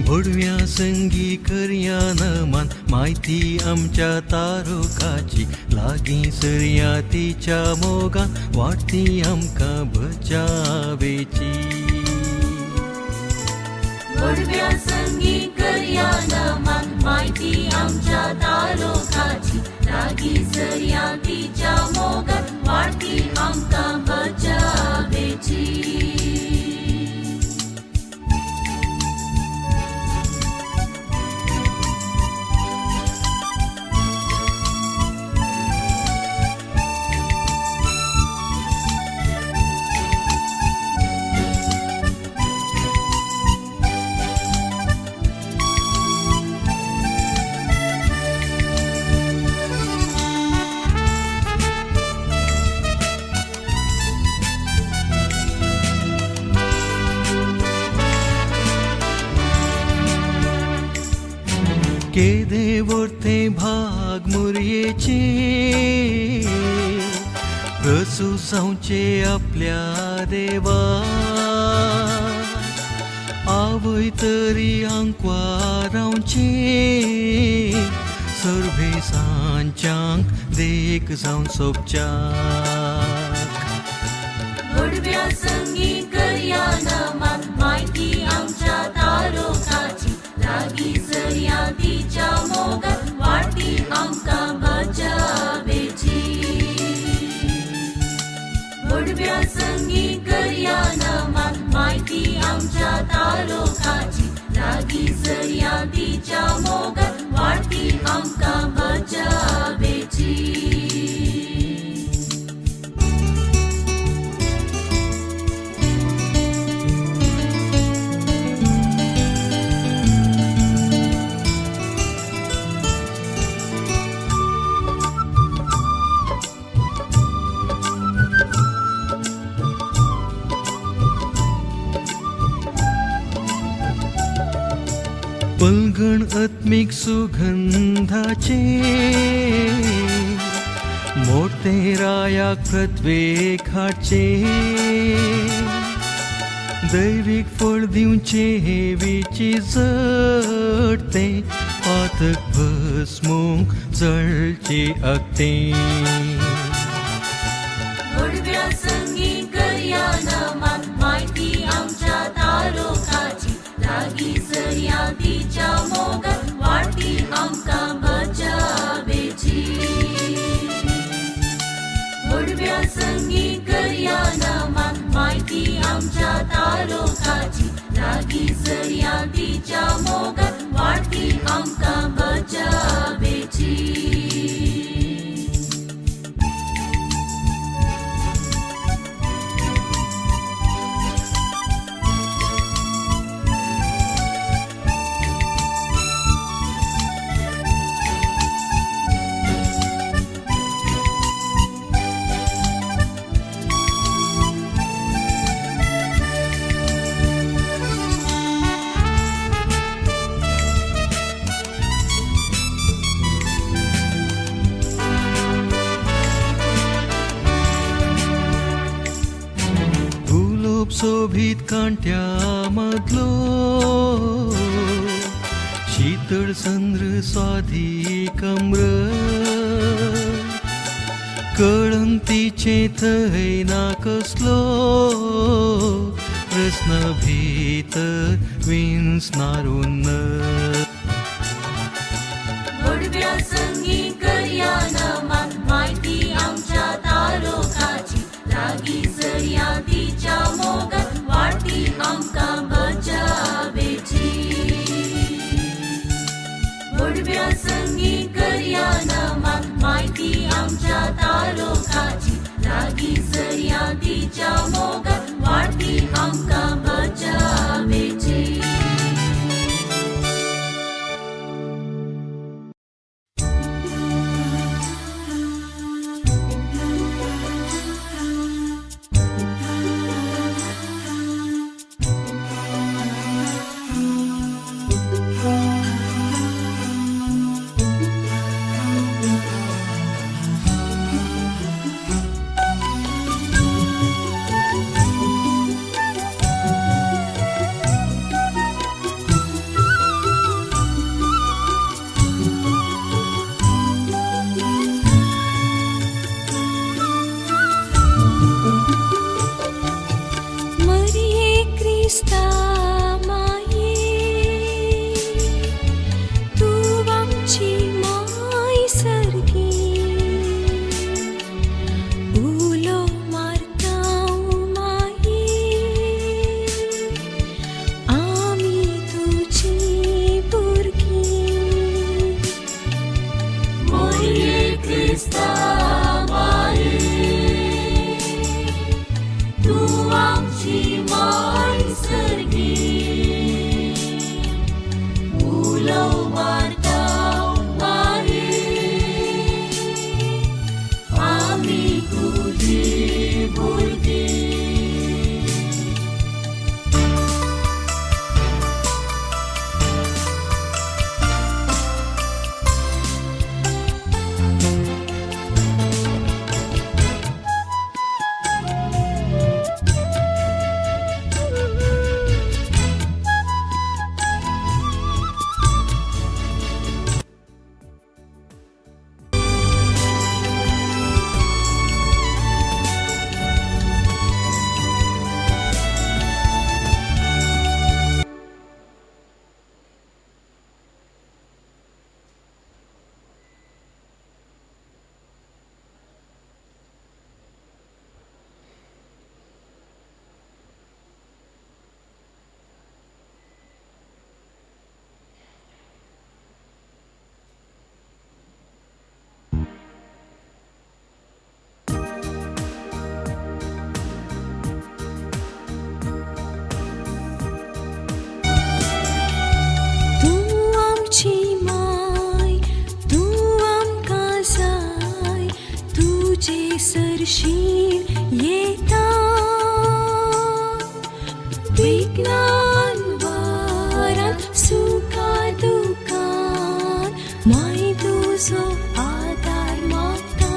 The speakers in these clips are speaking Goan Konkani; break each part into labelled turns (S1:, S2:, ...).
S1: भोडव्या संगी करया नमान म्हायती आमच्या तारुकाची लागीं सरया तिच्या मोगान वाडती आमकां बचावेची.
S2: भोडव्या संगी करया नमान म्हायती आमच्या तारुकाची लागीं सरया तिच्या मोगान वाडती आमकां बचावेची.
S1: केदे वर्ते भाग मुरयेचे प्रसू जावचे आपल्या देवा आवय तरी आंकवा रावचे सर्वे सांच्यांक देख जावन सोबच्याक.
S2: भोडव्या संगी करया नमान म्हायती आमच्या तारुकाची लागीं सरया तिच्या मोगान वाडती आमकां बचावेची. भोडव्या संगी करया नमान म्हायती आमच्या तारुकाची लागीं सरया तिच्या मोगान वाडती आमकां बचावेची.
S1: पलगण आत्मीक सुगंधाचे मोठे रायाक पृथ्वेक हाडचे दैवीक फळ दिवचे हेवीची जडते पातक भस्मूंक जळचे आगते.
S2: भोडव्या संगी करया नमान म्हायती आमच्या तारुकाची लागीं सरया तिच्या मोगान वाडती आमकां बचावेची. भोडव्या संगी करया नमान म्हायती आमच्या तारुकाची लागीं सरया तिच्या मोगान वाडती आमकां बचावेची.
S1: गुलोब सोबीत कांट्या मदलो शीतळ चंद्र स्वादी कम्र कळंग तिचे थंय ना कसलो प्रस्न भितर विंचनारून.
S2: भोडव्या संगी करया नमान म्हायती आमच्या तारुकाची लागीं सरया तिच्या मोगान वाडती आमकां बचावेची. भोडव्या संगी करया नमान म्हायती आमच्या तारुकाची लागीं सरया तिच्या मोगान वाडती आमकां बचावेची.
S3: क्रिस्ता माये, तूं आमची माय सारकी. उलो मारता माये, आमी तुजी भुरगीं.
S2: मोरये क्रिस्ता माये, तूं आमची माय सर्गी. उलो मारता माये, आमी तुजी भुरगीं.
S3: तूं आमची माय, तूं आमकां जाय, तुजे सरशीं येता. विज्ञान वारांत सुखा दुखान माय तुजो आदार मागता.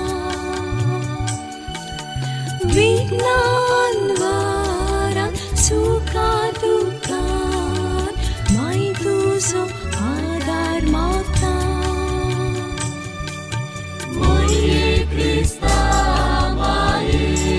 S3: विज्ञान वारांत सुखा दुखान माय तुजो आदार मागता.
S2: मोरये क्रिस्ता माये,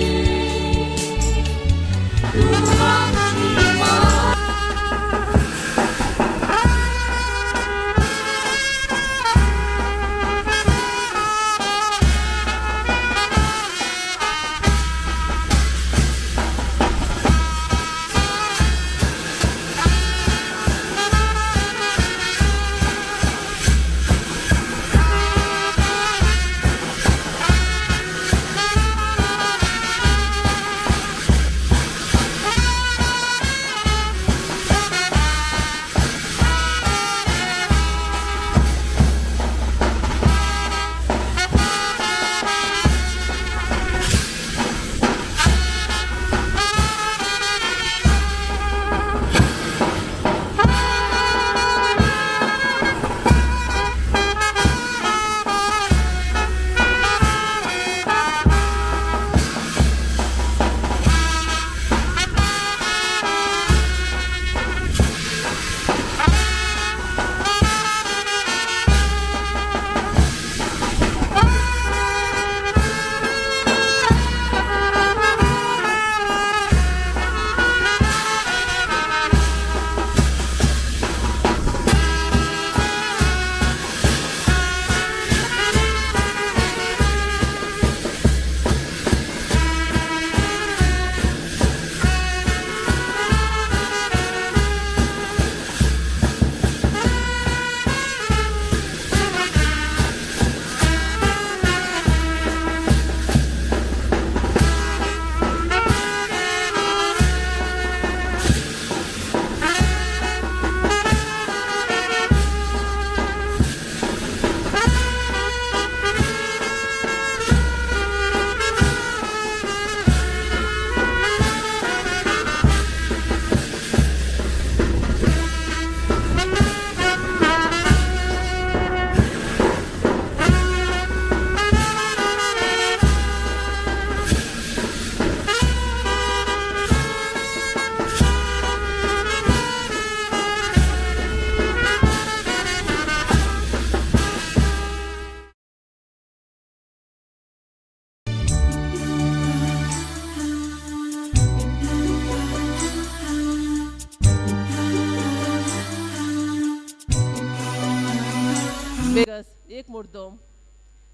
S4: वेगस एक मुर्दोम,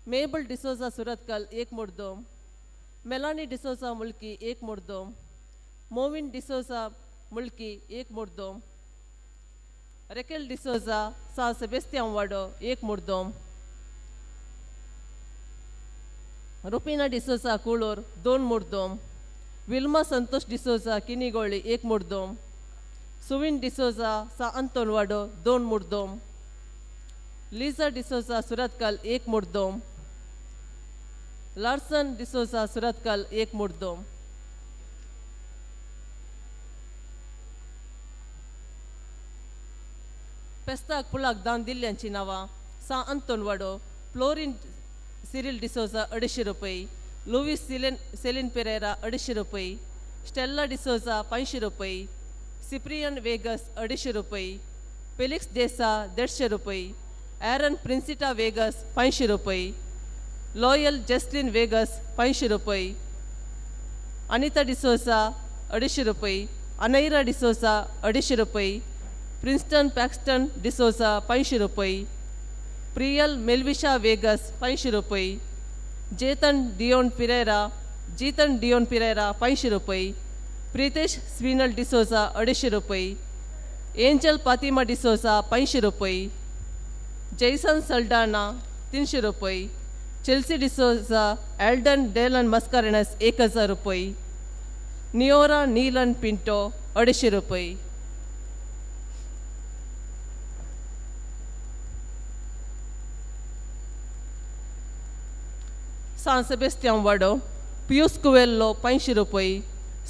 S4: मेबल डिसोजा सुरतकल एक मुर्दोम, मेलानी डिसोजा मुल्की एक मुर्दोम, मोविन डिसोजा मुल्की एक मुर्दोम, रेकेल डिसोजा सा सेबेस्तियां वाडो एक मुर्दोम, रुपिना डिसोजा कुळूर दोन मुर्दोम, विल्मा संतोष डिसोजा किनीगोळी एक मुर्दोम, सुविन डिसोजा सा अंतोन वाडो दोन मुर्दोम, लिजा डिसोजा सुरतकल एक मुर्दोम, लार्सन डिसोजा सुरतकल एक मुर्दोम. पेस्ताक पुलाक दान दिल्ल्यांची नांवां सा अंतोन वाडो, फ्लोरीन सिरील डिसोजा 250 रुपये, लुवीस सिलेन सेलीन पेरेरा 250 रुपये, स्टेल्ला डिसोजा 500 रुपये, सिप्रियन वेगस 250 रुपये, फेलिक्स देसा 150 रुपये, ॲरन प्रिन्सिटा वेगस 500 रुपये, लॉयल जेस्लिन वेगस 500 रुपये, अनिता डिसोजा 250 रुपये, अनैरा डिसोजा 250 रुपये, प्रिन्स्टन पॅक्स्टन डिसोजा 500 रुपये, प्रियल मेल्विशा वेगस 500 रुपये, जेतन डियोन पिरेरा जीतन डियोन पिरेरा 500 रुपये, प्रितेश स्विनल डिसोजा 250 रुपये, एंजल फातिमा डिसोजा 500 रुपये, जैसन सल्डाना 300 रुपये, Chelsea D'Souza Elden Dillon Mascarenhas 1000 रुपये, नियोरा नीलन पिंटो 250 रुपये. सान सेबेस्तियां वाडो, पियूस कुवेल्लो 500 रुपये,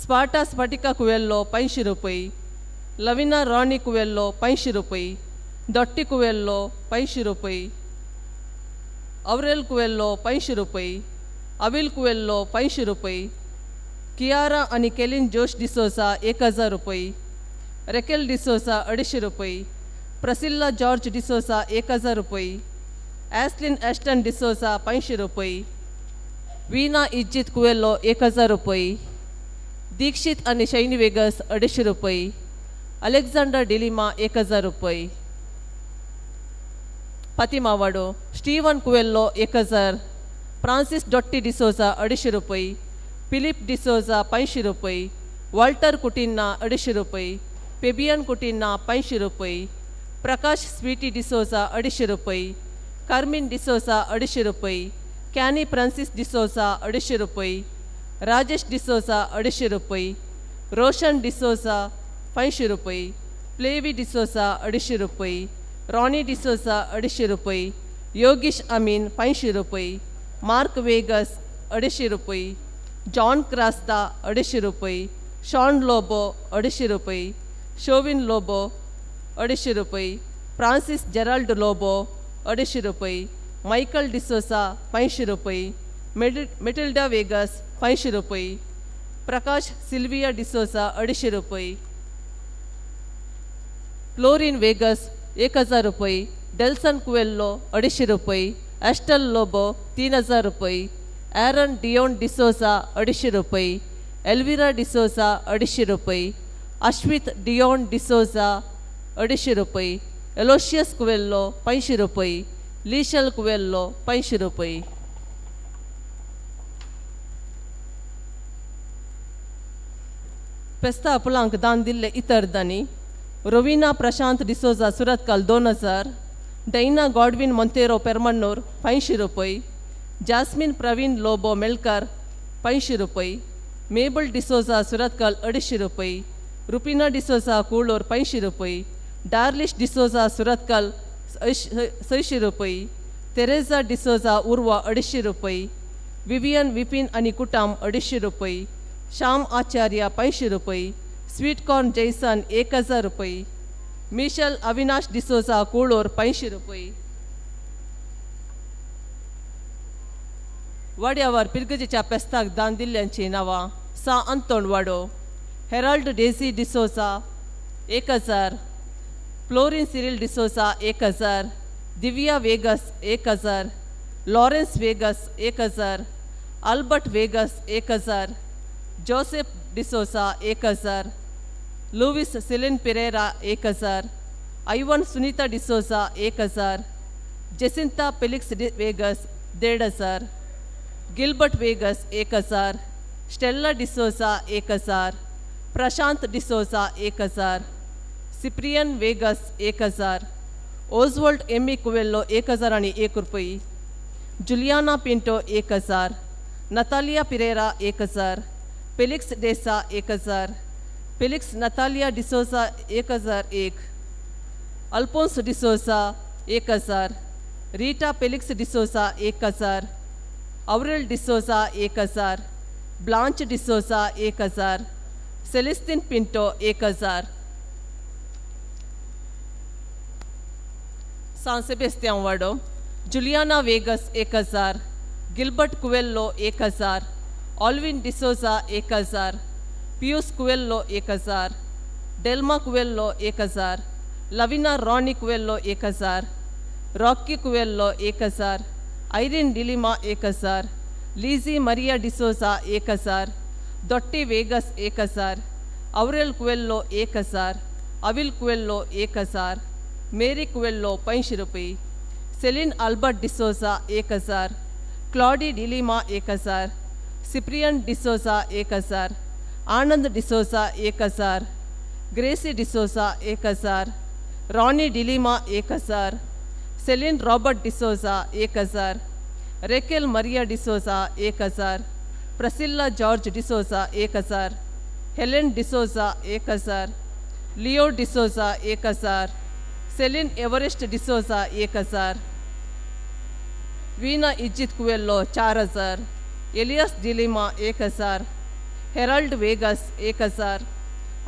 S4: स्पार्टा स्पाटिका कुवेल्लो 500 रुपये, लविना राणी कुवेल्लो 500 रुपये, दोट्टी कुवेल्लो 500 रुपये, अवरेल कुवेल्लो 500 रुपये, अविल कुवेल्लो 500 रुपये, कियारा आनी केलिन जोश डिसोजा 1000 रुपये, रेकेल डिसोजा 250 रुपये, प्रसिल्ला जॉर्ज डिसोजा 1000 रुपये, ॲस्लिन एस्टन डिसोजा 500 रुपये, वीणा इज्जित कुवेल्लो 1000 रुपये, दीक्षित आनी शैनी वेगस 250 रुपये, अलेक्झांडर डिलिमा 1000 रुपये, फातिमा वाडो, स्टीवन कुवेल्लो 1000, फ्रांसीस डॉट्टी डिसोजा 250 रुपये, फिलिप डिसोजा 500 रुपये, वॉल्टर कुटिन्ना 250 रुपये, फेबियन कुटिन्ना 500 रुपये, प्रकाश स्वीटी डिसोजा 250 रुपये, कार्मिन डिसोजा 250 रुपये, कॅनी फ्रांसीस डिसोजा 250 रुपये, राजेश डिसोजा 250 रुपये, रोशन डिसोजा 500 रुपये, प्लेवी डिसोजा 250 रुपये, रॉनी डिसोजा 250 रुपये, योगेश अमीन 500 रुपये, मार्क वेगस 250 रुपये, जॉन क्रास्ता 250 रुपये, शॉन लोबो 250 रुपये, शोविन लोबो 250 रुपये, फ्रांसीस जेराल्ड लोबो 250 रुपये, मायकल डिसोजा 500 रुपये, मेटिल्डा वेगस 500 रुपये, प्रकाश सिल्विया डिसोजा 250 रुपये, फ्लोरिन वेगस 1000 रुपये, डेल्सन कुवेल्लो 250 रुपये, एस्टल लोबो 3000 रुपये, ॲरन डियोन डिसोजा 250 रुपये, एल्विरा डिसोजा 250 रुपये, अश्वित डियोन डिसोजा 250 रुपये, एलोशियस कुवेल्लो 500 रुपये, लीशल कुवेल्लो 500 रुपये. पेस्ता पुलांक दान दिल्ले इतर दानी रोविना प्रशांत डिसोजा सुरतकाल 2000, डैना गॉडविन मोंतेरो पेरमण्णूर 500 रुपये, जास्मिन प्रवीण लोबो मेलकर 500 रुपये, मेबल डिसोजा सुरतकाल 250 रुपये, रुपिना डिसोजा कूळूर 500 रुपये, डार्लिश डिसोजा सुरतकाल 600 रुपये, तेरेजा डिसोजा उर्वा 250 रुपये, विवियन विपिन आनी कुटाम 250 रुपये, श्याम आचार्य 500 रुपये, स्वीट कॉर्न जैसन 1000 रुपये, मिशल अविनाश डिसोजा कूळूर 500 रुपये. वाड्यावर पिरगजेच्या पेस्ताक दान दिल्ल्यांची नांवां सा अंतोण वाडो, हेराल्ड डेझी डिसोजा 1000, फ्लोरिन सिरिल डिसोजा 1000, दिव्या वेगस 1000, लॉरेन्स वेगस 1000, अल्बर्ट वेगस 1000, जोसेफ डिसोजा 1000, लुवीस सिलिन पिरेरा 1000, आयवन सुनीता डिसोजा 1000, जेसिंता फेलिक्स वेगस 1500, गिलबर्ट वेगस 1000, स्टेल्ला डिसोजा 1000, प्रशांत डिसोजा 1000, सिप्रियन वेगस 1000, ओजवॉल्ड एमी कुवेल्लो 1001 रुपये, जुलियाना पिंटो 1000, नतालिया पिरेरा 1000, फेलिक्स डेसा 1000, फेलिक्स नतालिया डिसोजा 1001, अल्फोन्स डिसोजा 1000, रीटा फेलिक्स डिसोजा 1000, अवरेल डिसोजा 1000, ब्लांच डिसोजा 1000, सेलिस्तीन पिंटो 1000. सान सेबेस्तियां वाडो, जुलियाना वेगस 1000, गिलबर्ट कुवेल्लो 1000, ऑल्विन डिसोजा 1000, पियूस कुवेल्लो 1000, डेल्मा कुवेल्लो 1000, लविना रॉनी कुवेल्लो 1000, रॉकी कुवेल्लो 1000, ऐरिन डिलिमा 1000, लीजी मरिया डिसोजा 1000, दोट्टी वेगस 1000, अवरेल कुवेल्लो 1000, अविल कुवेल्लो 1000, मेरी कुवेल्लो 500 रुपये, सेलिन अल्बर्ट डिसोजा 1000, क्लॉडी डिलिमा 1000, सिप्रियन डिसोजा 1000, आनंद डिसोजा 1000, ग्रेसी डिसोजा 1000, रॉनी डिलिमा 1000, सेलिन रॉबर्ट डिसोजा 1000, रेकेल मरिया डिसोजा 1000, प्रसिल्ला जॉर्ज डिसोजा 1000, हेलेन डिसोजा 1000, लिओ डिसोजा 1000, सेलिन एवरेस्ट डिसोजा 1000, वीना इज्जित कुवेल्लो 4000, एलियास डिलिमा 1000, हेराल्ड वेगस 1000,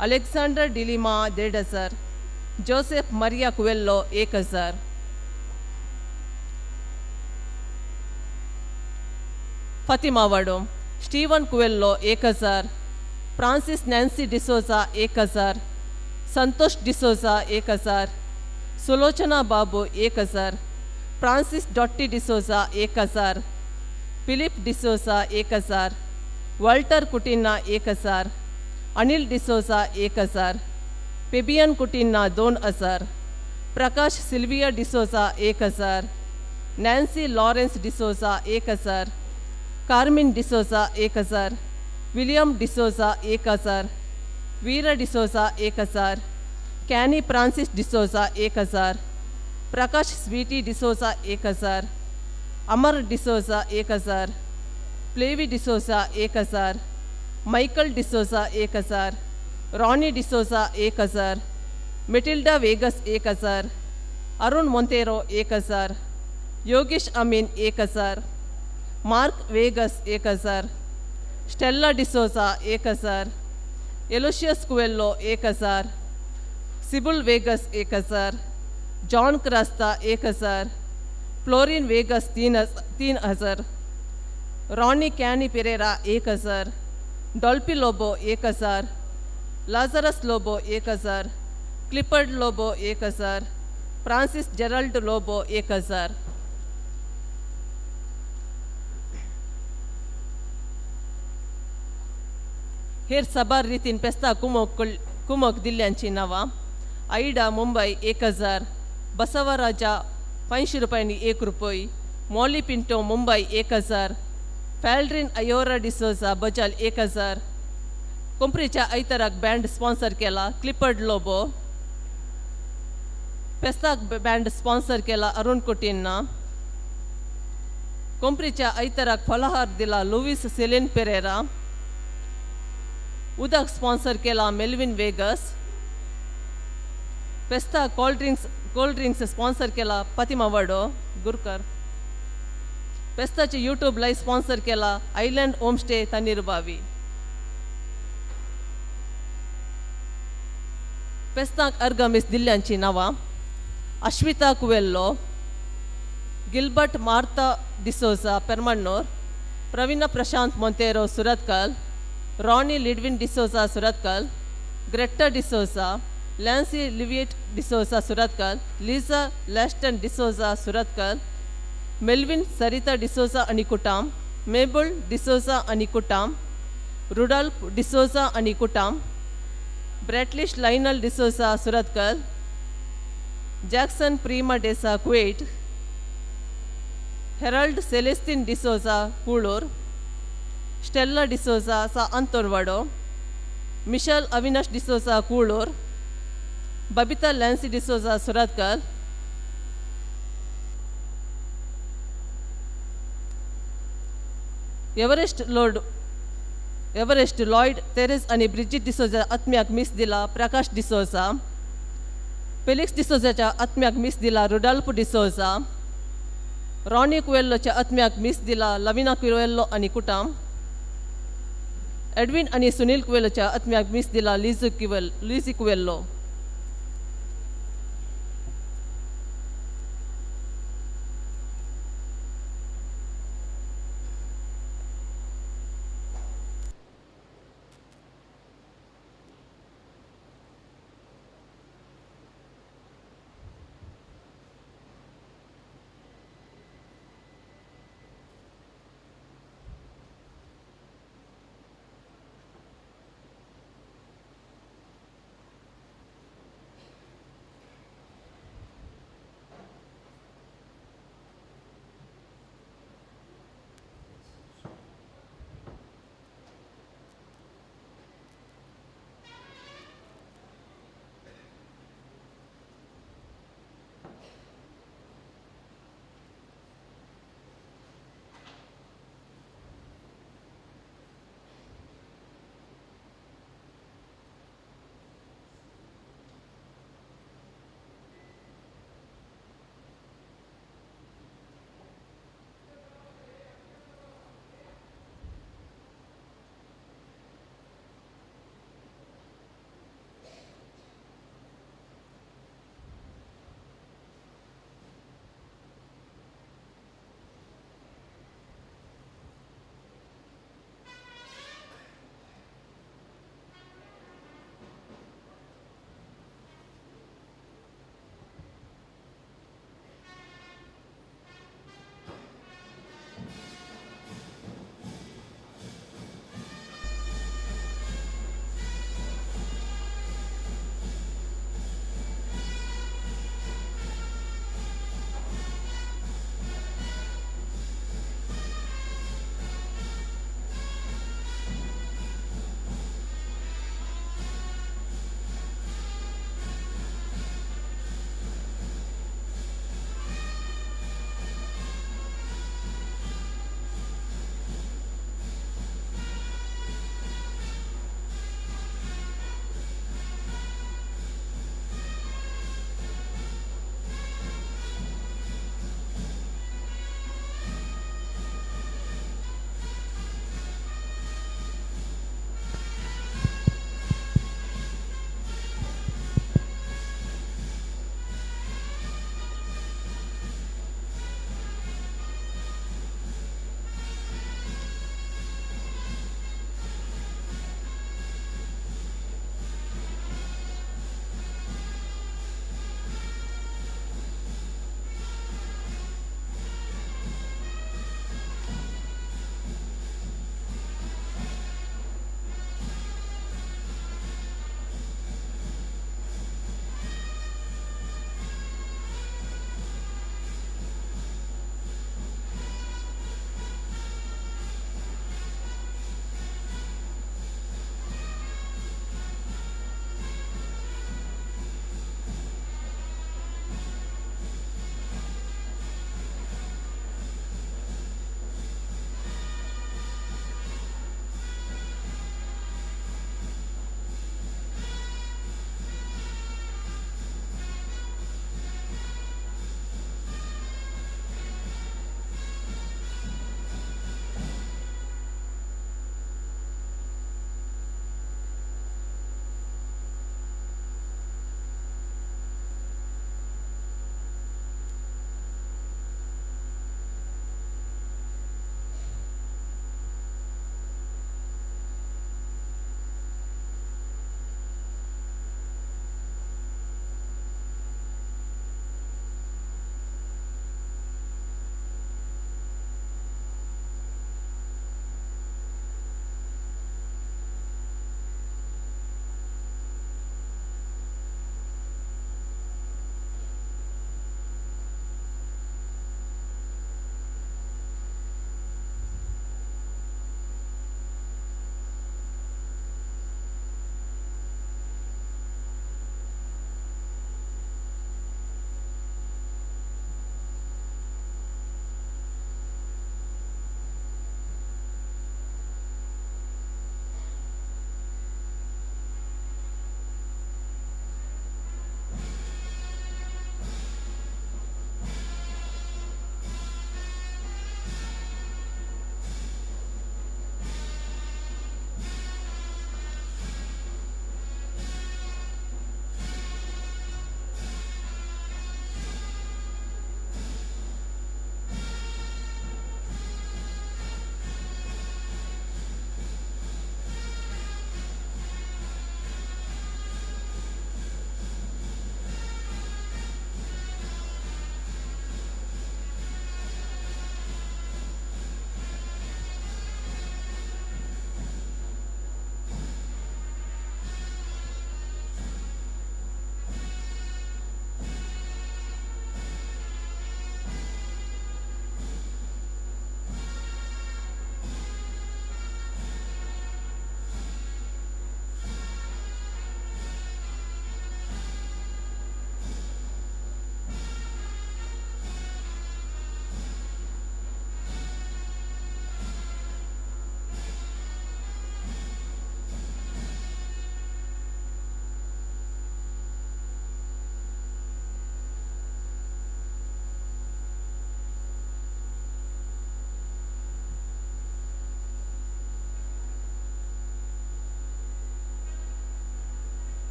S4: अलेक्सांडर डिलिमा 1500, जोसेफ मरिया कुवेल्लो 1000. फतिमा वाडो, स्टीवन कुवेल्लो 1000, फ्रांसिस नॅन्सी डिसोजा 1000, संतोष डिसोजा 1000, सुलोचना बाबू 1000, फ्रांसिस डॉट्टी डिसोजा 1000, फिलिप डिसोजा 1000, वॉल्टर कुटिन्हा 1000, अनिल डिसोजा 1000, पेबियन कुटिन्हा 2000, प्रकाश सिल्विया डिसोजा 1000, नॅन्सी लॉरेन्स डिसोजा 1000, कार्मिन डिसोजा 1000, विलियम डिसोजा 1000, वीरा डिसोजा 1000, कॅनी फ्रांसिस डिसोजा 1000, प्रकाश स्वीटी डिसोजा 1000, अमर डिसोजा 1000, प्लेवी डिसोजा 1000, मायकल डिसोजा 1000, रॉनी डिसोजा 1000, मेटिल्डा वेगस 1000, अरुण मोंतेरो 1000, योगेश अमीन 1000, मार्क वेगस 1000, स्टेल्ला डिसोजा 1000, एलोशियस कुवेल्लो 1000, सिबुल वेगस 1000, जॉन क्रास्ता 1000, फ्लोरिन वेगस 3000, रॉनी कॅनी पिरेरा 1000, डॉल्पी लोबो 1000, लाजरस लोबो 1000, क्लिपर्ड लोबो 1000, फ्रांसिस जेराल्ड लोबो 1000. हेर साबार रितीन पेस्ता कुमोक कुमोक दिल्ल्यांची नांवां: आयडा मुंबय 1000, बसवराजा 500 रुपयांनी 1 रुपय, मॉली पिंटो मुंबय 1000, फॅल्ड्रीन अयोरा डिसोजा बजाल 1000. कोंपरीच्या आयताराक बँड स्पॉन्सर केला क्लिपर्ड लोबो. पेस्ताक बँड स्पॉन्सर केला अरुण कुटिन्ना. कोंपरीच्या आयताराक फलाहार दिला लुवीस सेलिन पेरेरा. उदक स्पॉन्सर केला मेल्विन वेगस. पेस्ता कोल्ड ड्रिंक्स स्पॉन्सर केला पतिमा वडो गुरकर. पेस्ताचे यूट्यूब लाईव्ह स्पॉन्सर केला आयलँड होमस्टे तन्नीरबावी. पेस्ताक अर्गमीस दिल्ल्यांची नांवां: अश्विता कुवेल्लो, गिल्बर्ट मार्ता डिसोजा पेरमण्णूर, प्रवीणा प्रशांत मोंतेरो सुरतकल, रॉनी लिडविन डिसोजा सुरतकल, ग्रेट्टा डिसोजा, लॅन्सी लिविएट डिसोजा सुरतकल, लिझा लॅस्टन डिसोजा सुरतकल, मेल्विन सरिता डिसोजा आणि कुटाम, मेबल डिसोजा आणि कुटाम, रुडॉल्फ डिसोजा आणि कुटाम, Bratlish Lionel D'Souza Surathkal, Jackson Prima Desa Kuwait. Harold Celestine D'Souza Kulor, Stella D'Souza Sa Antonwado, Michelle Avinash D'Souza Kulor, Babita Lancy D'Souza Surathkal, Everest Lord Everest Lloyd Therese आनी ब्रिजीत डिसोजा आत्म्याक मीस दिला प्रकाश डिसोजा, फेलिक्स डिसोजाच्या आत्म्याक मीस दिला रुडाल्फ डिसोजा, रॉनी कुवेल्लोच्या आत्म्याक मीस दिला लविना कुवेल्लो आनी कुटाम, एडविन आनी सुनील कुवेल्लोच्या आत्म्याक मीस दिला लिजू क्युवेल लिझी कुवेल्लो.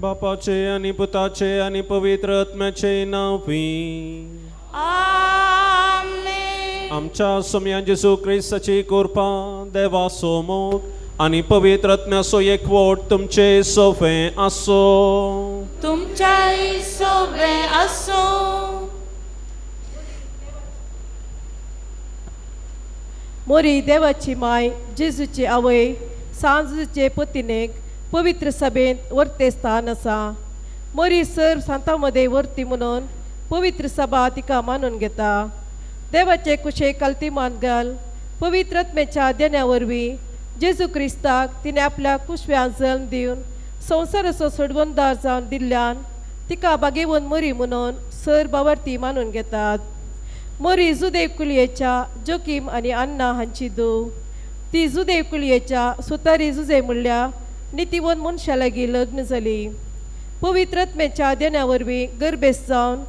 S5: बापाचे आनी पुताचे आनी पवित्र आत्म्याचे नांवी।
S2: आमेन।
S5: आमच्या सोम्या जेजू क्रिस्ताची कृपा, देवाचो मोग आनी पवित्र आत्म्याचो एकवट तुमचे सोफे आसो।
S2: तुमच्याय सोबे आसूं।
S4: मोरी देवाची माय, जेजूची आवय, सांजूचे पतिनेक पवित्र सभेंत वर्ते स्थान आसा। मोरी सर सांता मदें वर्ती म्हणून पवित्र सभा तिका मानून घेता। देवाचे कुशे कलती मान घाल पवित्र आत्म्याच्या देण्या वरवीं जेजू क्रिस्ताक तिणें आपल्या कुशव्यान जल्म दिवन संवसाराचो सोडवणदार जावन दिल्ल्यान तिका बागेवन मोरी म्हणून सर बावरती मानून घेतात। मोरी जुदेव कुलयेच्या जोकीम आनी अन्ना हांची धूव। ती जुदेव कुलयेच्या सुतारी जुजे म्हणल्या नितीवन मनशा लागीं लग्न जाली। पवित्र आत्म्याच्या देण्या वरवीं गर्भेस्त जावन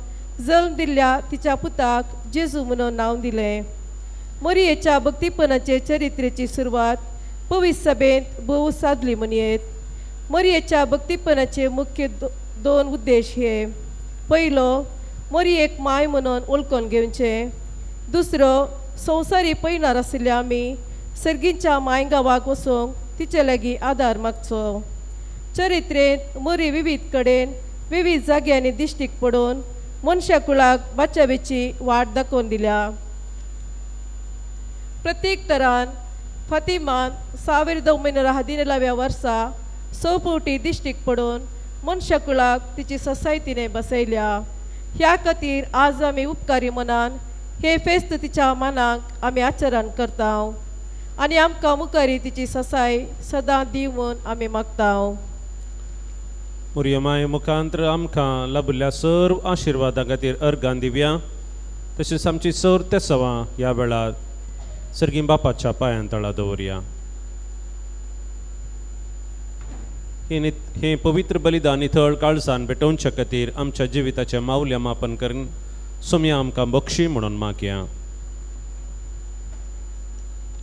S4: जल्म दिल्ल्या तिच्या पुताक जेजू म्हणून नांव दिलें। मोरयेच्या भक्तीपणाचे चरित्रेची सुरवात पवित्र सभेंत भोव सादली म्हणयेत। मोरयेच्या भक्तीपणाचे मुख्य दोन उद्देश हे: पयलो, मोरयेक माय म्हणून वळखून घेवचें; दुसरो, संवसारी पयणार आशिल्ल्या आमी सर्गींच्या माय गांवाक वचूंक तिचे लागीं आदार मागचो। चरित्रेंत मोरी विविध कडेन विविध जाग्यांनी दिश्टीक पडून मनशा कुळाक बाचावेची वाट दाखोवन दिल्या। प्रत्येक तरान फातिमान 1917व्या वर्सा स फावटी दिश्टीक पडून मनशा कुळाक तिची ससाय तिणें बसयल्या। ह्या खातीर आज आमी उपकारी मनान हे फेस्त तिच्या मानाक आमी आचरण करता आनी आमकां मुखारी तिची ससाय सदां दी म्हूण आमी मागता।
S5: मोरये मुखांत्र आमकां लाभिल्ल्या सर्व आशिर्वादां खातीर अर्गां दिवया। तशेंच आमची सर तेसवां ह्या वेळार सर्गी बापाच्या पांयां तळा दवरया। हें पवित्र बलिदान नितळ काळजान भेटोवच्या खातीर आमच्या जिविताचें मावल्या मापन करून सोम्या आमकां बक्षी म्हणून मागया।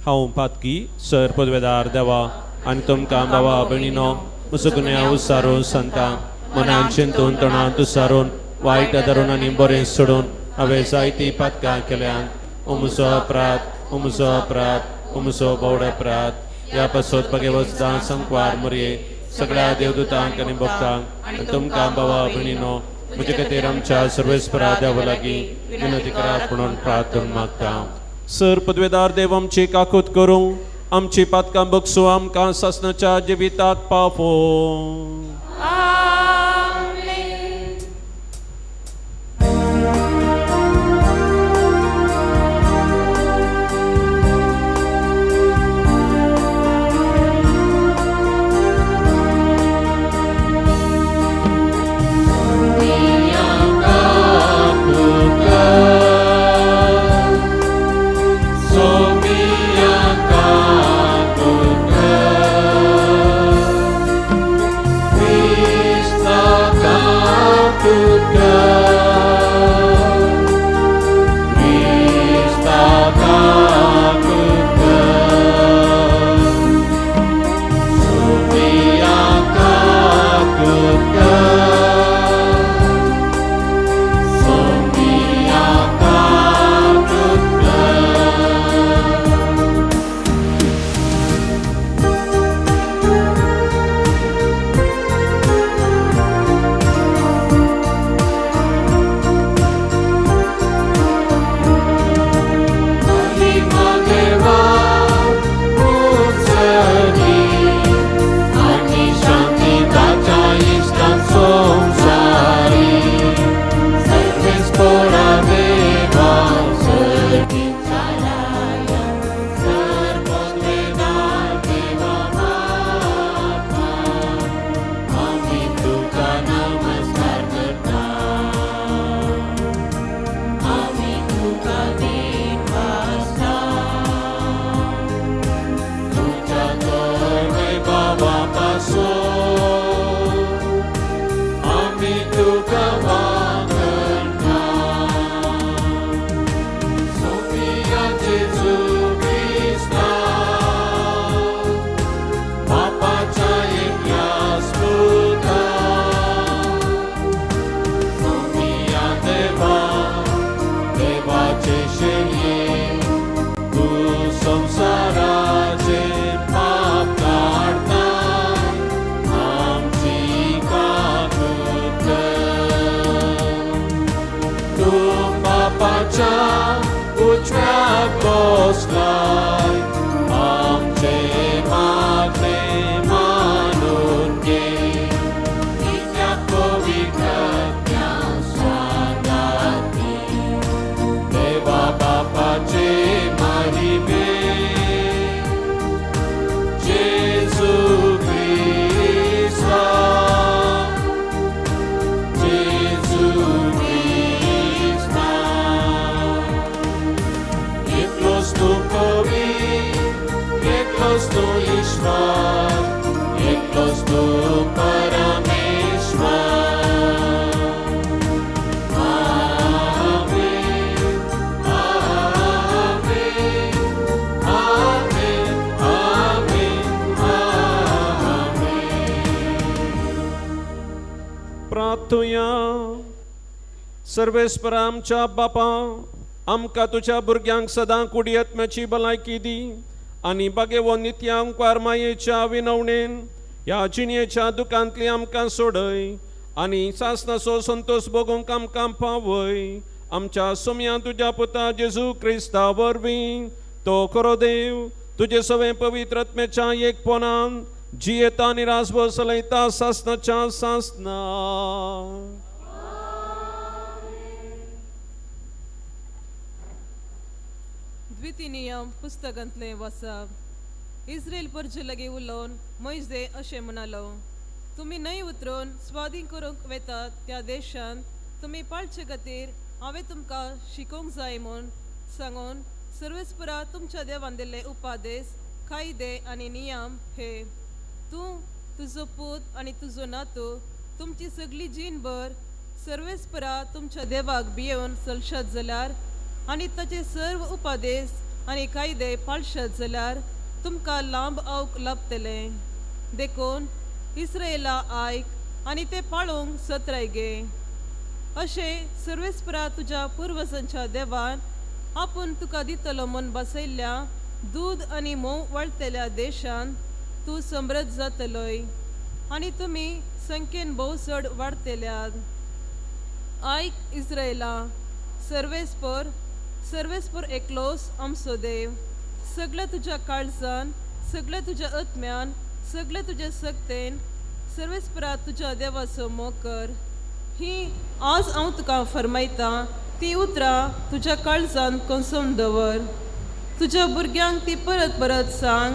S5: हांव पातकी सर पदवेदार देवा आनी तुमकां बाबा भयणीनो म्हजो गुन्यांव उसारून सांगता, मनान चिंतून तणांत उसारून वायट धरून आनी बरें सोडून हांवें जायतीं पातकां केल्यांत। ओ म्हजो अपराध, ओ म्हजो अपराध, ओ म्हजो बोवड अपराध। ह्या पासत भगवत संकवार मोरये सगळ्या देवदूतांक आनी भक्तांक आनी तुमकां बाबा भयणीनो म्हजे खातीर आमच्या सर्वेस्परा देवा लागीं विनंती करात म्हणून प्रार्थना मागता। सर पदवेदार देव आमची काकूत करूं, आमची पातकां बगसू, आमकां सासणाच्या जिविताक पावो।
S2: आमेन।
S5: Somiya. उजव्याक बसलाय आमचें मागणें मानून घे कित्याक पवित्र आत्म्या सांगाती देवा बापाचे महिमे जेजू क्रिस्ता जेजू क्रिस्ता एकलोच तूं कवी एकलोच तूं ईश्वर एकलोच तूं परमेश्वर आमेन आमेन आमेन आमेन आमेन. प्रार्थुया. सर्वेस्परा आमच्या बापा, आमकां तुज्या भुरग्यांक सदां कुडयत्म्याची भलायकी दी आनी बागेवो नित्यांकवार मायेच्या विनवणेन ह्या जिणयेच्या दुकांतली आमकां सोडय आनी सासनाचो संतोश भोगूंक आमकां पावय. आमच्या सोम्या तुज्या पुता जेजू क्रिस्ता वरवीं. तो खरो देव, तुजे सवें पवित्र आत्म्याच्या एकपणान जियेता आनी राजभर चलयता सासनाच्या सासना.
S4: द्वितीय पुस्तकांतलें वाचप. इस्रायल परजे लागीं उलोवन मोयजे अशें म्हणालो, तुमी न्हंय उतरून स्वादीन करूंक वेतात त्या देशांत तुमी पाळचे खातीर हांवें तुमकां शिकोवंक जाय म्हूण सांगून सर्वेस्परा तुमच्या देवान दिल्ले उपादेश, कायदे आनी नियम हे. तूं, तुजो पूत आनी तुजो नातू तुमची सगळी जीणभर सर्वेस्परा तुमच्या देवाक भियेवन चलशात जाल्यार आनी ताचे सर्व उपादेश आनी कायदे पाळशात जाल्यार तुमकां लांब आवक लाभतलें. देखून इस्रायला आयक आनी ते पाळूंक सत्राय गे. अशें सर्वेस्परा तुज्या पुर्वजांच्या देवान आपूण तुका दितलो म्हूण बसयल्ल्या दूद आनी म्होंव वळटल्या देशांत तूं समृद्ध जातलोय आनी तुमी संख्येन भोव चड वाडटल्यात. आयक इस्रायला, सर्वेस्पर सर्वेस्पर एकलोच आमचो देव. सगळ्या तुज्या काळजान, सगळ्या तुज्या आत्म्यान, सगळ्या तुज्या सक्तेन सर्वेस्परा तुज्या देवाचो मोग कर. ही आज हांव तुका फरमायतां ती उतरां तुज्या काळजान कोसोवन दवर. तुज्या भुरग्यांक ती परत परत सांग.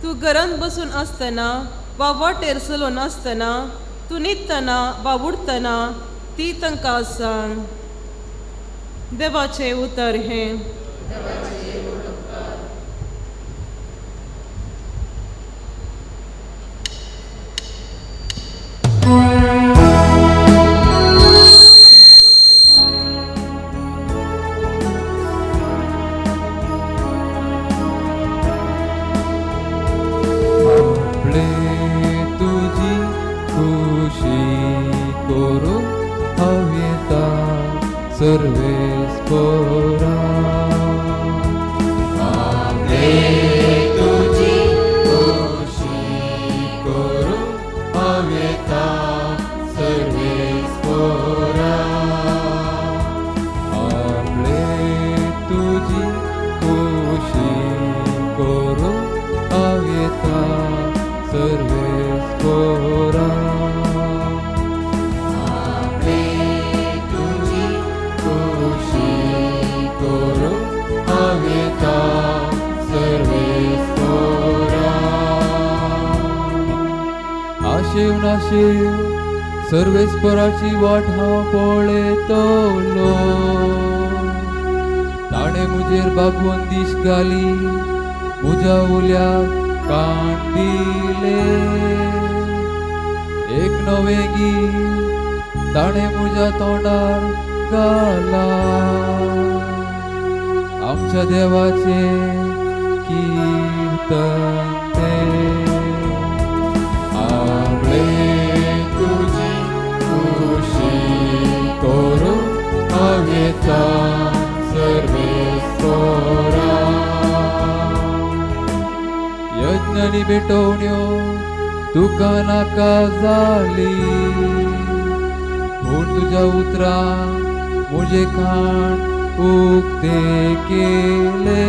S4: तूं घरांत बसून आसतना वा वाटेर चलोवन आसतना, तूं न्हिदतना वा उठतना ती तांकां सांग. देवाचें उतर हें.
S6: आपले तुजी खुशी करूं हांव येता सर्वेस्परा. आपले तुजी खुशी करूं हांव येता सर्वेस्परा. आपले तुजी खुशी करूं हांव येता सर्वेस्परा. आपले तुजी खुशी करूं हांव येता सर्वेस्परा. आशेवन आशेव सर्वेस्पराची वाट हांव पळयतलो. ताणें म्हजेर बागवोन दीश घाली, म्हज्या उल्याक कान दिले. एक नवें गीत ताणें म्हज्या तोंडार घाला, आमच्या देवाचें कीर्तन तें. आपले तुजी खुशी करूं हांव येता सर्वेस्परा. यज्ञ आनी भेटवण्यो तुका नाका जाली, पूण तुज्या उतरां म्हजें खाण उक्ते केले.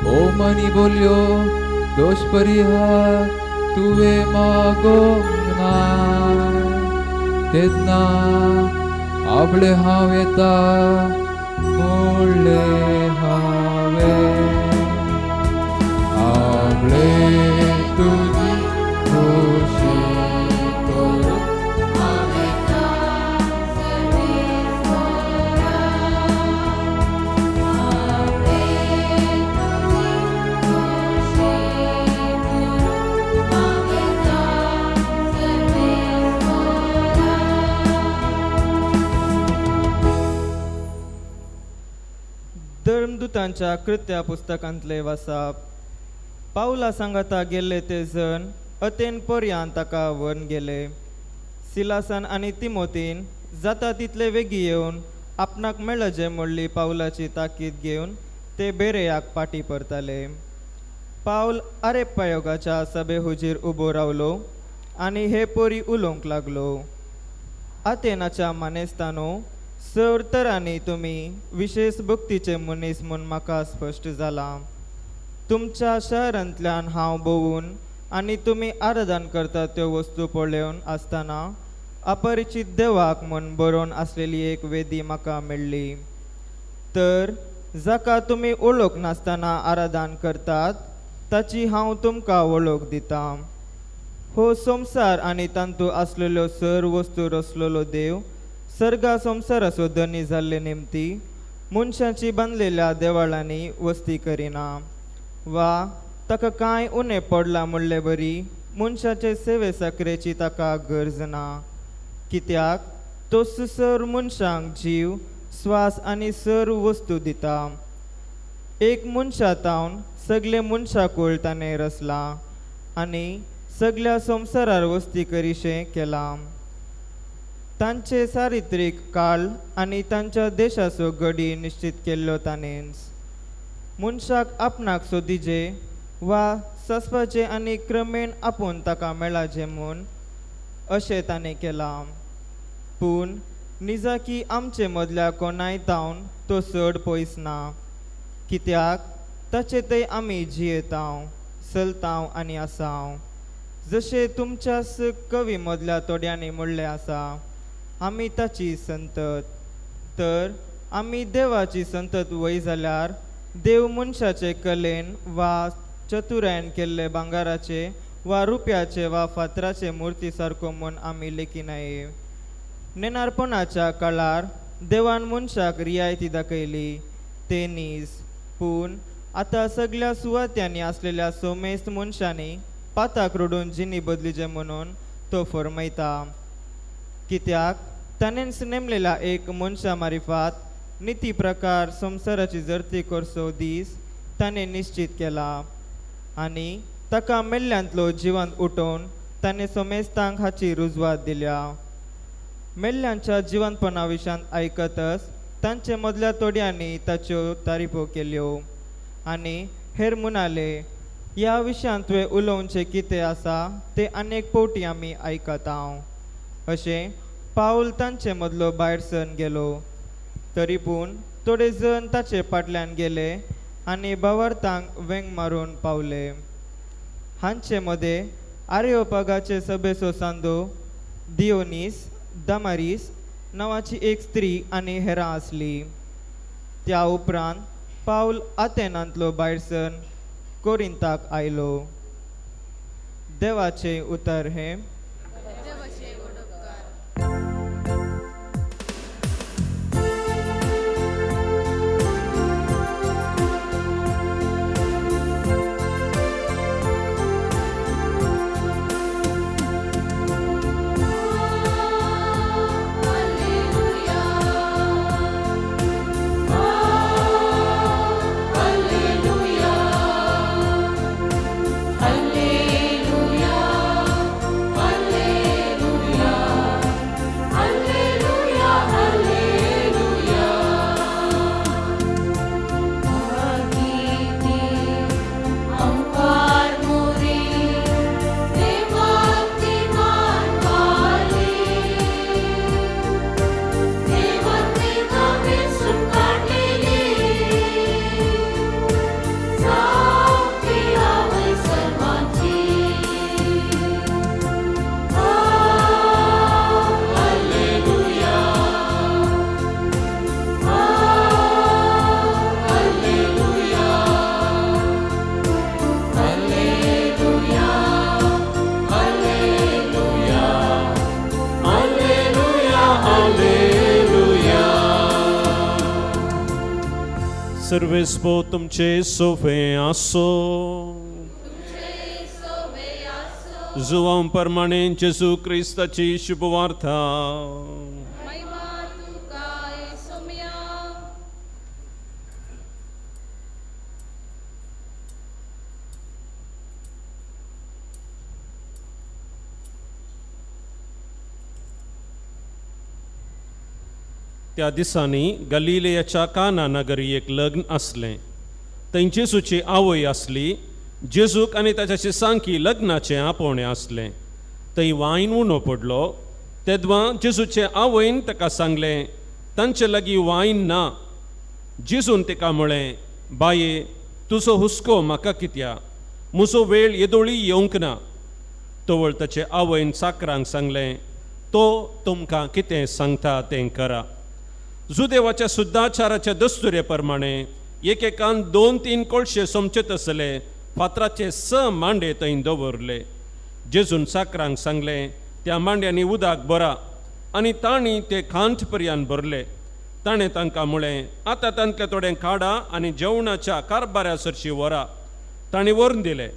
S6: ओ मनी बोलयो दोश परिहार तुवें मागोंक ना. तेन्ना आपले हांव येता म्हणलें हांवें. आपले तुजी खुशी करूंक
S7: धर्मदूतांच्या कृत्या पुस्तकांतले वासाप. पावला सांगाता गेल्ले ते जण अतेन पर्यान ताका व्हरून गेले. सिलासान आनी तिमोतीन जाता तितले वेगीं येवन आपणाक मेळजे म्हणली पावलाची ताकीद घेवन ते बेरेयाक पाटी परताले. पावल आरेपायोगाच्या सभे हुजीर उबो रावलो आनी हे परी उलोवंक लागलो. आतेनाच्या मानेस्तानो, सर तरांनी तुमी विशेश भक्तीचे मनीस म्हूण म्हाका स्पश्ट जालां. तुमच्या शहरांतल्यान हांव भोंवून आनी तुमी आराधन करतात त्यो वस्तू पळोवन आसतना अपरिचीत देवाक म्हूण बरोवन आसलेली एक वेदी म्हाका मेळ्ळी. तर जाका तुमी वळख नासतना आराधन करतात ताची हांव तुमकां वळख दितां. हो संवसार आनी तांतू आसलेल्यो सर वस्तू रचलेलो देव सर्गा संवसाराचो धनी जाल्ले निमती मनशाची बांदलेल्या देवळांनी वस्ती करिना वा ताका कांय उणें पडलां म्हणले बरी मनशाचे सेवे साकरेची ताका गरज ना. कित्याक तो सर मनशांक जीव स्वास आनी सर वस्तू दिता. एक मनशा तावन सगळे मनशाकूळ ताणें रचलां आनी सगळ्या संवसारार वस्ती करीशें केलां. तांचे चारित्रीक काळ आनी तांच्या देशाचो गडी निश्चित केल्लो ताणेंच. मनशाक आपणाक सोदीजे वा ससपाचें आनी क्रमेण आपूण ताका मेळाचें म्हूण अशें ताणें केलां. पूण निजाकी आमचे मदल्या कोणाय तावन तो चड पयस ना. कित्याक ताचे थंय आमी जियेतांव चलतांव आनी आसाव. जशें तुमच्याच कवी मदल्या थोड्यांनी म्हणलें आसा, आमी ताची संतत. तर आमी देवाची संतत वय जाल्यार देव मनशाचे कलेन वा चतुरायेन केल्ले भांगराचे वा रुप्याचे वा फातराचे मुर्ती सारको म्हूण आमी लेखिनाये. नेणारपणाच्या काळार देवान मनशाक रियायती दाखयली ते नीज. पूण आतां सगळ्या सुवात्यांनी आसलेल्या सोमेस्त मनशांनी पाताक रडून जिणी बदलीचे म्हणून तो फरमयता. कित्याक ताणेंच नेमलेल्या एक मनशा मारिफात निती प्रकार संवसाराची जर्ती करचो दीस ताणें निश्चित केला आनी ताका मेल्ल्यांतलो जिवंत उठोवन ताणें सोमेस्तांक हाची रुजवात दिल्या. मेल्ल्यांच्या जिवंतपणा विशयांत आयकतच तांचे मदल्या थोड्यांनी ताच्यो तारीफो केल्यो आनी हेर म्हणाले, ह्या विशयांत तुवें उलोवचें कितें आसा तें अनेक फावटी आमी आयकता. अशें पावल तांचे मदलो भायर सरून गेलो. तरी पूण थोडे जण ताचे फाटल्यान गेले आनी भावार्थांक वेंग मारून पावले. हांचे मदें आर्योपगाचे सभेचो सांदो दियोनीस दामारीस नांवाची एक स्त्री आनी हेरां आसली. त्या उपरांत पावल आतेनांतलो भायर सरून कोरिंताक आयलो. देवाचें उतर हें.
S2: Alleluia, Alleluia,
S5: सर्वेस्पो तुमचे सोफे आसो. जुवां प्रमाणे जेजू क्रिस्ताची शुभवार्ता. त्या दिसांनी गलिलेयाच्या काना नगरी एक लग्न आसलें. थंय जेजूची आवय आसली. जेजूक आनी ताच्या शिसांकी लग्नाचें आपोवणें आसलें. थंय वायन उणो पडलो. तेदवां जेजूचे आवयन ताका सांगलें, तांचे लागीं वायन ना. जेजून तिका म्हळें, बाये, तुजो हुस्को म्हाका कित्या? म्हजो वेळ येदोळी येवंक ना. तवळ ताचे आवयन चाकरांक सांगलें, तो तुमकां कितें सांगता तें करा. जुदेवाच्या सुद्दाचाराच्या दस्तुरे प्रमाणे एकेकान 2-3 कोळशे सोमचे तसले फातराचे 6 मांडे थंय दवरले. जेजून चाकरांक सांगलें, त्या मांड्यांनी उदक भरा. आनी तांणी ते खांट पर्यंत भरले. ताणें तांकां म्हळें, आतां तांतलें थोडें काडा आनी जेवणाच्या कारबाऱ्या सरशी व्हरा. तांणी व्हरून दिलें.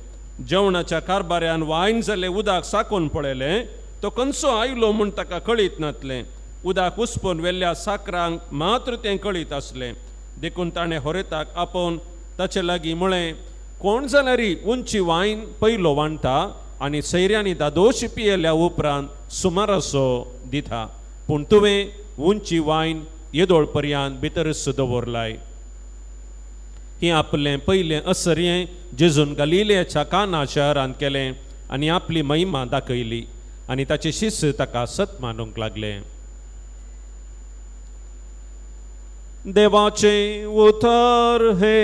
S5: जेवणाच्या कारबाऱ्यान वायन जाल्लें उदक साकोवन पळयलें. तो खंयचो आयलो म्हूण ताका कळीत नासलें. उदक उसपून व्हेल्ल्या साकरांक मात्र तें कळीत आसलें. देखून ताणें होरेताक आपोवन ताचे लागीं म्हळें, कोण जाल्यार उंची वायन पयलो वांटा आनी सैऱ्यांनी दादोशी पियेल्या उपरांत सुमारासो दिता, पूण तुवें उंची वायन येदोळ पर्यंत भितरच दवरलाय. हें आपलें पयलें असर्यें जेजून गलिलेयाच्या काना शहरांत केलें आनी आपली महिमा दाखयली आनी ताचे शिस्त ताका सत मानूंक लागले. देवाचें उतर हे.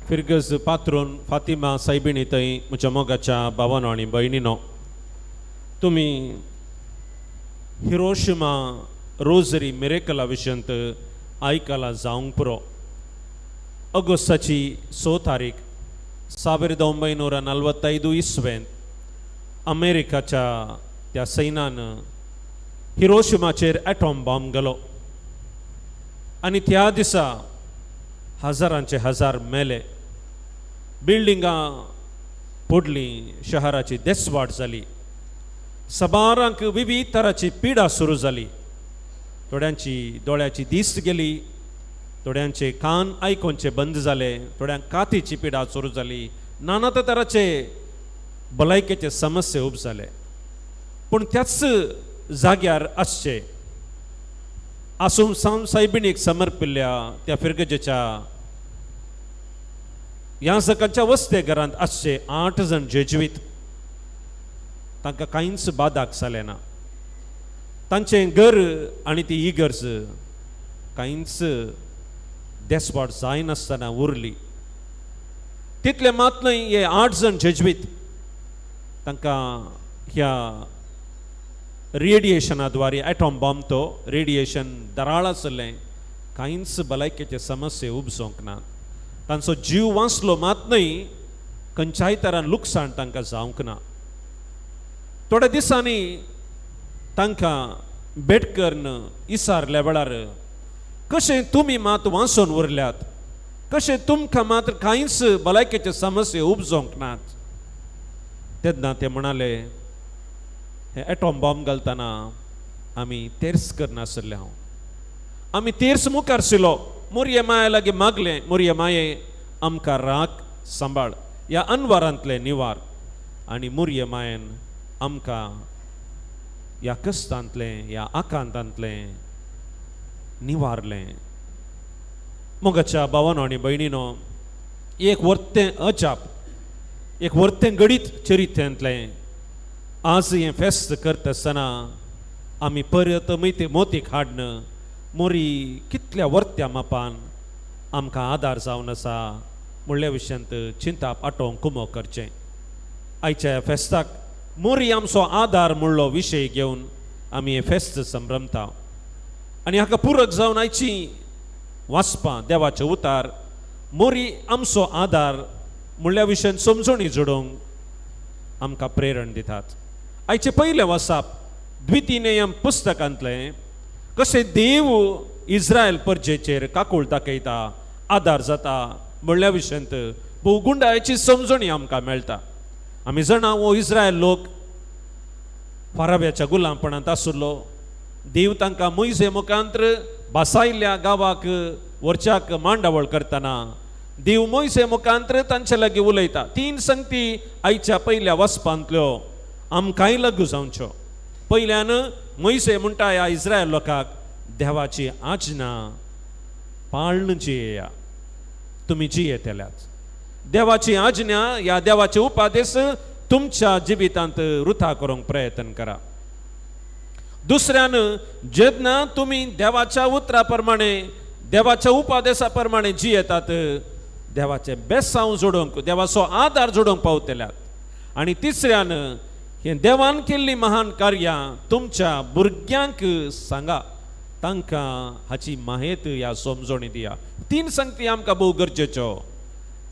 S5: फिरगज पात्रून फातिमा सायबिणी थंय म्हज्या मोगाच्या भावानो आनी भयणीनो, तुमी हिरोशिमा रोजरी मिरेकला विशयांत आयकला जावंक पुरो. ऑगस्टाची 6 तारीख 1945 इसवेंत अमेरिकाच्या त्या सैनान हिरोशिमाचेर एटॉम बॉम्ब घालो आनी त्या दिसा हजारांचे हजार मेले. बिल्डिंगां पडलीं, शहराची देसवाट जाली, सबारांक विविध तराची पिडा सुरू जाली. थोड्यांची दोळ्याची दीस गेली, थोड्यांचे कान आयकोनचे बंद जाले, थोड्यांक कातीची पिडा सुरू जाली, नाना तराचे भलायकेचे समस्ये उब जाले. पूण त्याच जाग्यार आसचे आसूम साम सायबिणीक समर्पिल्ल्या त्या फिरगजेच्या ह्या सकाळच्या वस्ते घरांत आसचे 8 जाण जेजवीत, तांकां कांयच बादाक जालें ना. तांचें घर आनी ती इगर्ज कांयच देसवाट जायनासतना उरली. तितलें मात न्हय, हे 8 जाण जेजवीत तांकां ह्या रेडिएशना द्वारे एटॉम बॉम्ब तो रेडिएशन दराळ आसलें, कांयच भलायकेचे समस्ये उपजोवंक ना. तांचो जीव वाचलो मात न्हय, खंयच्याय तरान लुकसाण तांकां जावंक ना. थोड्या दिसांनी तांकां भेट करून इसारल्या वेळार कशें तुमी मात वाचून उरल्यात, कशें तुमकां मात कांयच भलायकेचे समस्ये उपजोवंक नात, तेन्ना ते म्हणाले, हे एटॉम बॉम्ब घालतना आमी तेर्स करनासले, हांव आमी तेर्स मुखार आशिल्लो, मोरये माये लागीं मागलें, मोरये माये आमकां राख सांबाळ, ह्या अनवारांतले निवार, आनी मोरये मायेन आमकां ह्या कश्टांतलें ह्या आकांतांतलें निवारलें. मोगाच्या भावानो आनी भयणीनो, एक वर्तें अजाप, एक वर्तें घडीत चरित्र्यांतलें आज हें फेस्त करता आसतना आमी परत मोतीक हाडन मोरी कितल्या वर्त्या मापान आमकां आदार जावन आसा म्हणल्या विशयांत चिंताप आटोवंक कुमो करचें. आयच्या फेस्ताक मोरी आमचो आदार म्हणलो विशय घेवन आमी हें फेस्त संभ्रमता आनी हाका पुरक जावन आयची वाचपां देवाचें उतार मोरी आमचो आदार म्हणल्या विशयान समजणी जोडोवंक आमकां प्रेरण दितात. आयचें पयलें वाचप द्वितीय पुस्तकांतलें कशें देव इस्रायल परजेचेर काकूळ दाखयता, आदार जाता म्हणल्या विशयांत भोव गुंडायची समजणी आमकां मेळटा. आमी जाणा हो इस्रायल लोक फाराब्याच्या गुलामपणांत आशिल्लो. देव तांकां मोयजे मुखांत्र बासायल्ल्या गांवाक व्हरच्याक मांडावळ करतना देव मोयजे मुखांत्र तांचे लागीं उलयता. तीन संगती आयच्या पयल्या वचपांतल्यो आमकांय लागू जावच्यो. पयल्यान मोयजे म्हणटा ह्या इस्रायल लोकांक देवाची आज्ञा पाळण जियेया, तुमी जियेतल्यात. देवाची आज्ञा ह्या देवाचे उपादेश तुमच्या जिवितांत रुथा करूंक प्रयत्न करा. दुसऱ्यान जेन्ना तुमी देवाच्या उतरा प्रमाणे देवाच्या उपादेसा प्रमाणे जियेतात देवाचें बेसांव जोडूंक देवाचो आदार जोडूंक पावतल्यात. आनी तिसऱ्यान हें देवान केल्लीं महान कार्यां तुमच्या भुरग्यांक सांगा, तांकां हाची माहेत ह्या समजणी दिया. तीन संगती आमकां भोव गरजेच्यो.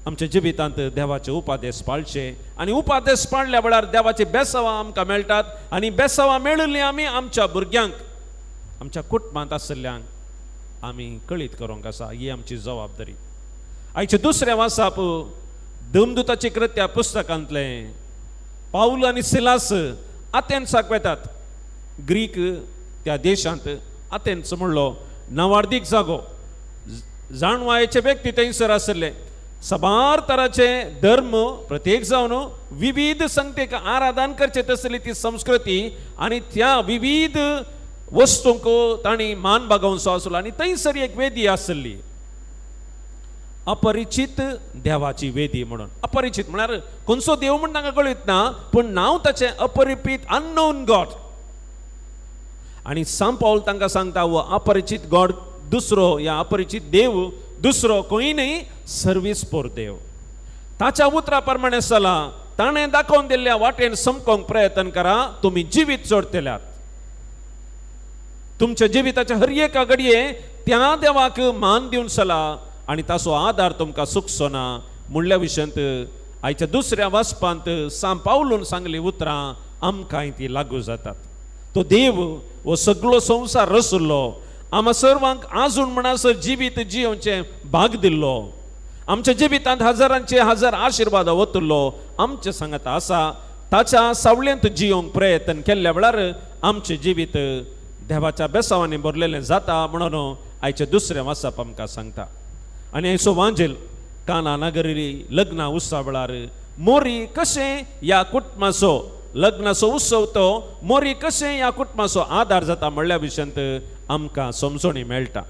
S5: आमच्या जिवितांत देवाचे उपादेश पाळचे आनी उपादेश पाळल्या वेळार देवाचे बेसावां आमकां मेळटात आनी बेसावां मेळिल्लीं आमी आमच्या भुरग्यांक आमच्या कुटुंबांत आशिल्ल्यांक आमी कळीत करूंक आसा. ही आमची जबाबदारी. आयचें दुसरें वासाप दमदुताची कृत्या पुस्तकांतलें पावल आनी सिलास आतेन्साक वेतात. ग्रीक त्या देशांत आतेन्स म्हणलो नावार्दीक जागो, जाणवायेचे व्यक्ती थंयसर आशिल्ले. साबार तराचे धर्म प्रत्येक जावन विविध संगतेक आराधन करचे तसली ती संस्कृती आनी त्या विविध वस्तूंक तांणी मान बागोवचो आसलो. आनी थंयसर एक वेदी आसली, अपरिचीत देवाची वेदी म्हणून. अपरिचीत म्हळ्यार खंयचो देव म्हण तांकां कळीत ना, पूण नांव ताचें अपरिपीत, अननोन गॉड. आनी सांत पावल तांकां सांगता हो अपरिचीत गॉड दुसरो ह्या अपरिचीत देव दुसरो खंय न्हय, सर्वीस पोर देव. ताच्या उतरा प्रमाणे चला, ताणें दाखोवन दिल्ल्या वाटेन समकोंक प्रयत्न करा, तुमी जिवीत जोडटल्यात. तुमच्या जिविताच्या हर एका घडये त्या देवाक मान दिवन चला आनी ताचो आदार तुमकां सुकचो ना म्हणल्या विशयांत आयच्या दुसऱ्या वाचपांत सांत पावलून सांगली उतरां आमकांय ती लागू जातात. तो देव हो सगळो संवसार रचलो, आमा सर्वांक आजून म्हणसर जिवीत जियोवचें भाग दिल्लो, आमच्या जिवितांत हजारांचे हजार आशिर्वाद वतलो आमचे सांगात आसा. ताच्या सावळेंत जियोवंक प्रयत्न केल्ल्या वेळार आमचें जिवीत देवाच्या बेसावांनी भरलेलें जाता म्हणून आयचें दुसरें वाचप आमकां सांगता. आनी आयचो वांजेल काना नगरी लग्ना उत्सवा वेळार मोरी कशें ह्या कुटुंबाचो लग्नाचो उत्सव तो मोरी कशें ह्या कुटुंबाचो आदार जाता म्हणल्या विशयांत आमकां समजणी मेळटा.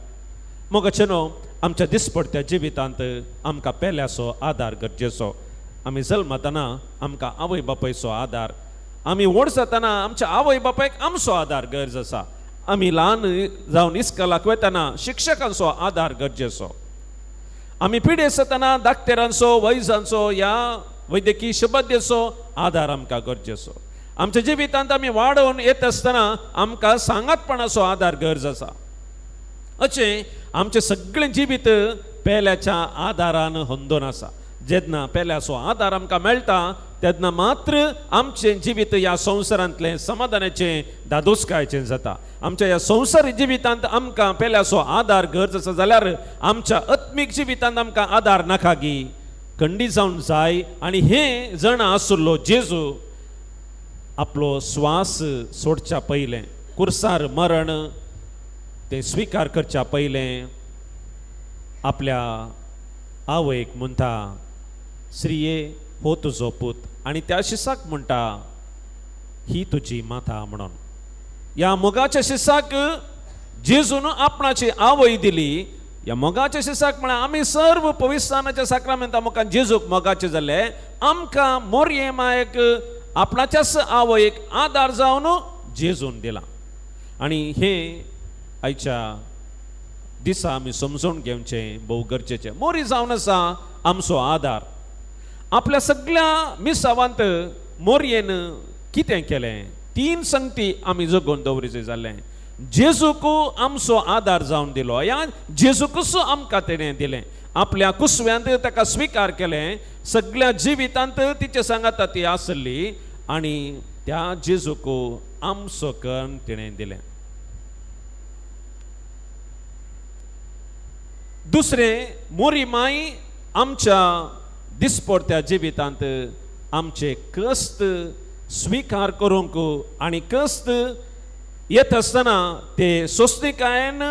S5: मोगाचेनो आमच्या दिसपडत्या जिवितांत आमकां पेल्याचो आदार गरजेचो. आमी जल्मतना आमकां आवय बापायचो आदार, आमी व्हड जातना आमच्या आवय बापायक आमचो आदार गरज आसा. आमी ल्हान जावन इस्कलाक वतना शिक्षकांचो आदार गरजेचो. आमी पिडेस्त जातना डाक्टरांचो, वैजांचो ह्या वैद्यकीय शबद्देचो आदार आमकां गरजेचो. आमच्या जिवितांत आमी वाडोवन येत आसतना आमकां सांगातपणाचो आदार गरज आसा. अशें आमचें सगळें जिवीत पेल्याच्या आदारान होंदोन आसा. जेन्ना पेल्याचो आदार आमकां मेळटा तेन्ना मात्र आमचें जिवीत ह्या संवसारांतलें समाधानाचें दादोसकायचें जाता. आमच्या ह्या संवसारी जिवितांत आमकां पेल्याचो आदार गरज आसा जाल्यार आमच्या आत्मीक जिवितांत आमकां आदार नाका गी खंडी जावन जाय. आनी हें जाणा आसलो जेजू आपलो स्वास सोडच्या पयलें, कुर्सार मरण तें स्विकार करच्या पयलें आपल्या आवयक म्हणटा, स्त्रिये हो तुजो पूत, आनी त्या शिसाक म्हणटा ही तुजी माता म्हणून. ह्या मोगाच्या शिसाक जेजून आपणाची आवय दिली. ह्या मोगाच्या शिसाक म्हळ्यार आमी सर्व पविस्तानाच्या साक्रामेंता मुखार जेजूक मोगाचे जाले, आमकां मोरये मायक आपणाच्याच आवयक आदार जावन जेजून दिला. आनी हे आयच्या दिसा आमी समजून घेवचें भोव गरजेचें. मोरी जावन आसा आमचो आदार. आपल्या सगळ्या मिसावांत मोरयेन कितें केलें? तीन संगती आमी जगोवन दवरिचें जालें. जेजूक आमचो आदार जावन दिलो, ह्या जेजूकूच आमकां तेणें दिलें. आपल्या कुसव्यांत ताका स्विकार केलें, सगळ्या जिवितांत तिचे सांगाता ती आसली आनी त्या जेजूक आमचो कर्ण तिणें दिलें. दुसरें, मोरी माई आमच्या दिसपडत्या जिवितांत आमचे कश्ट स्विकार करूंक आनी कश्ट येत आसतना ते सोंसणीकायेन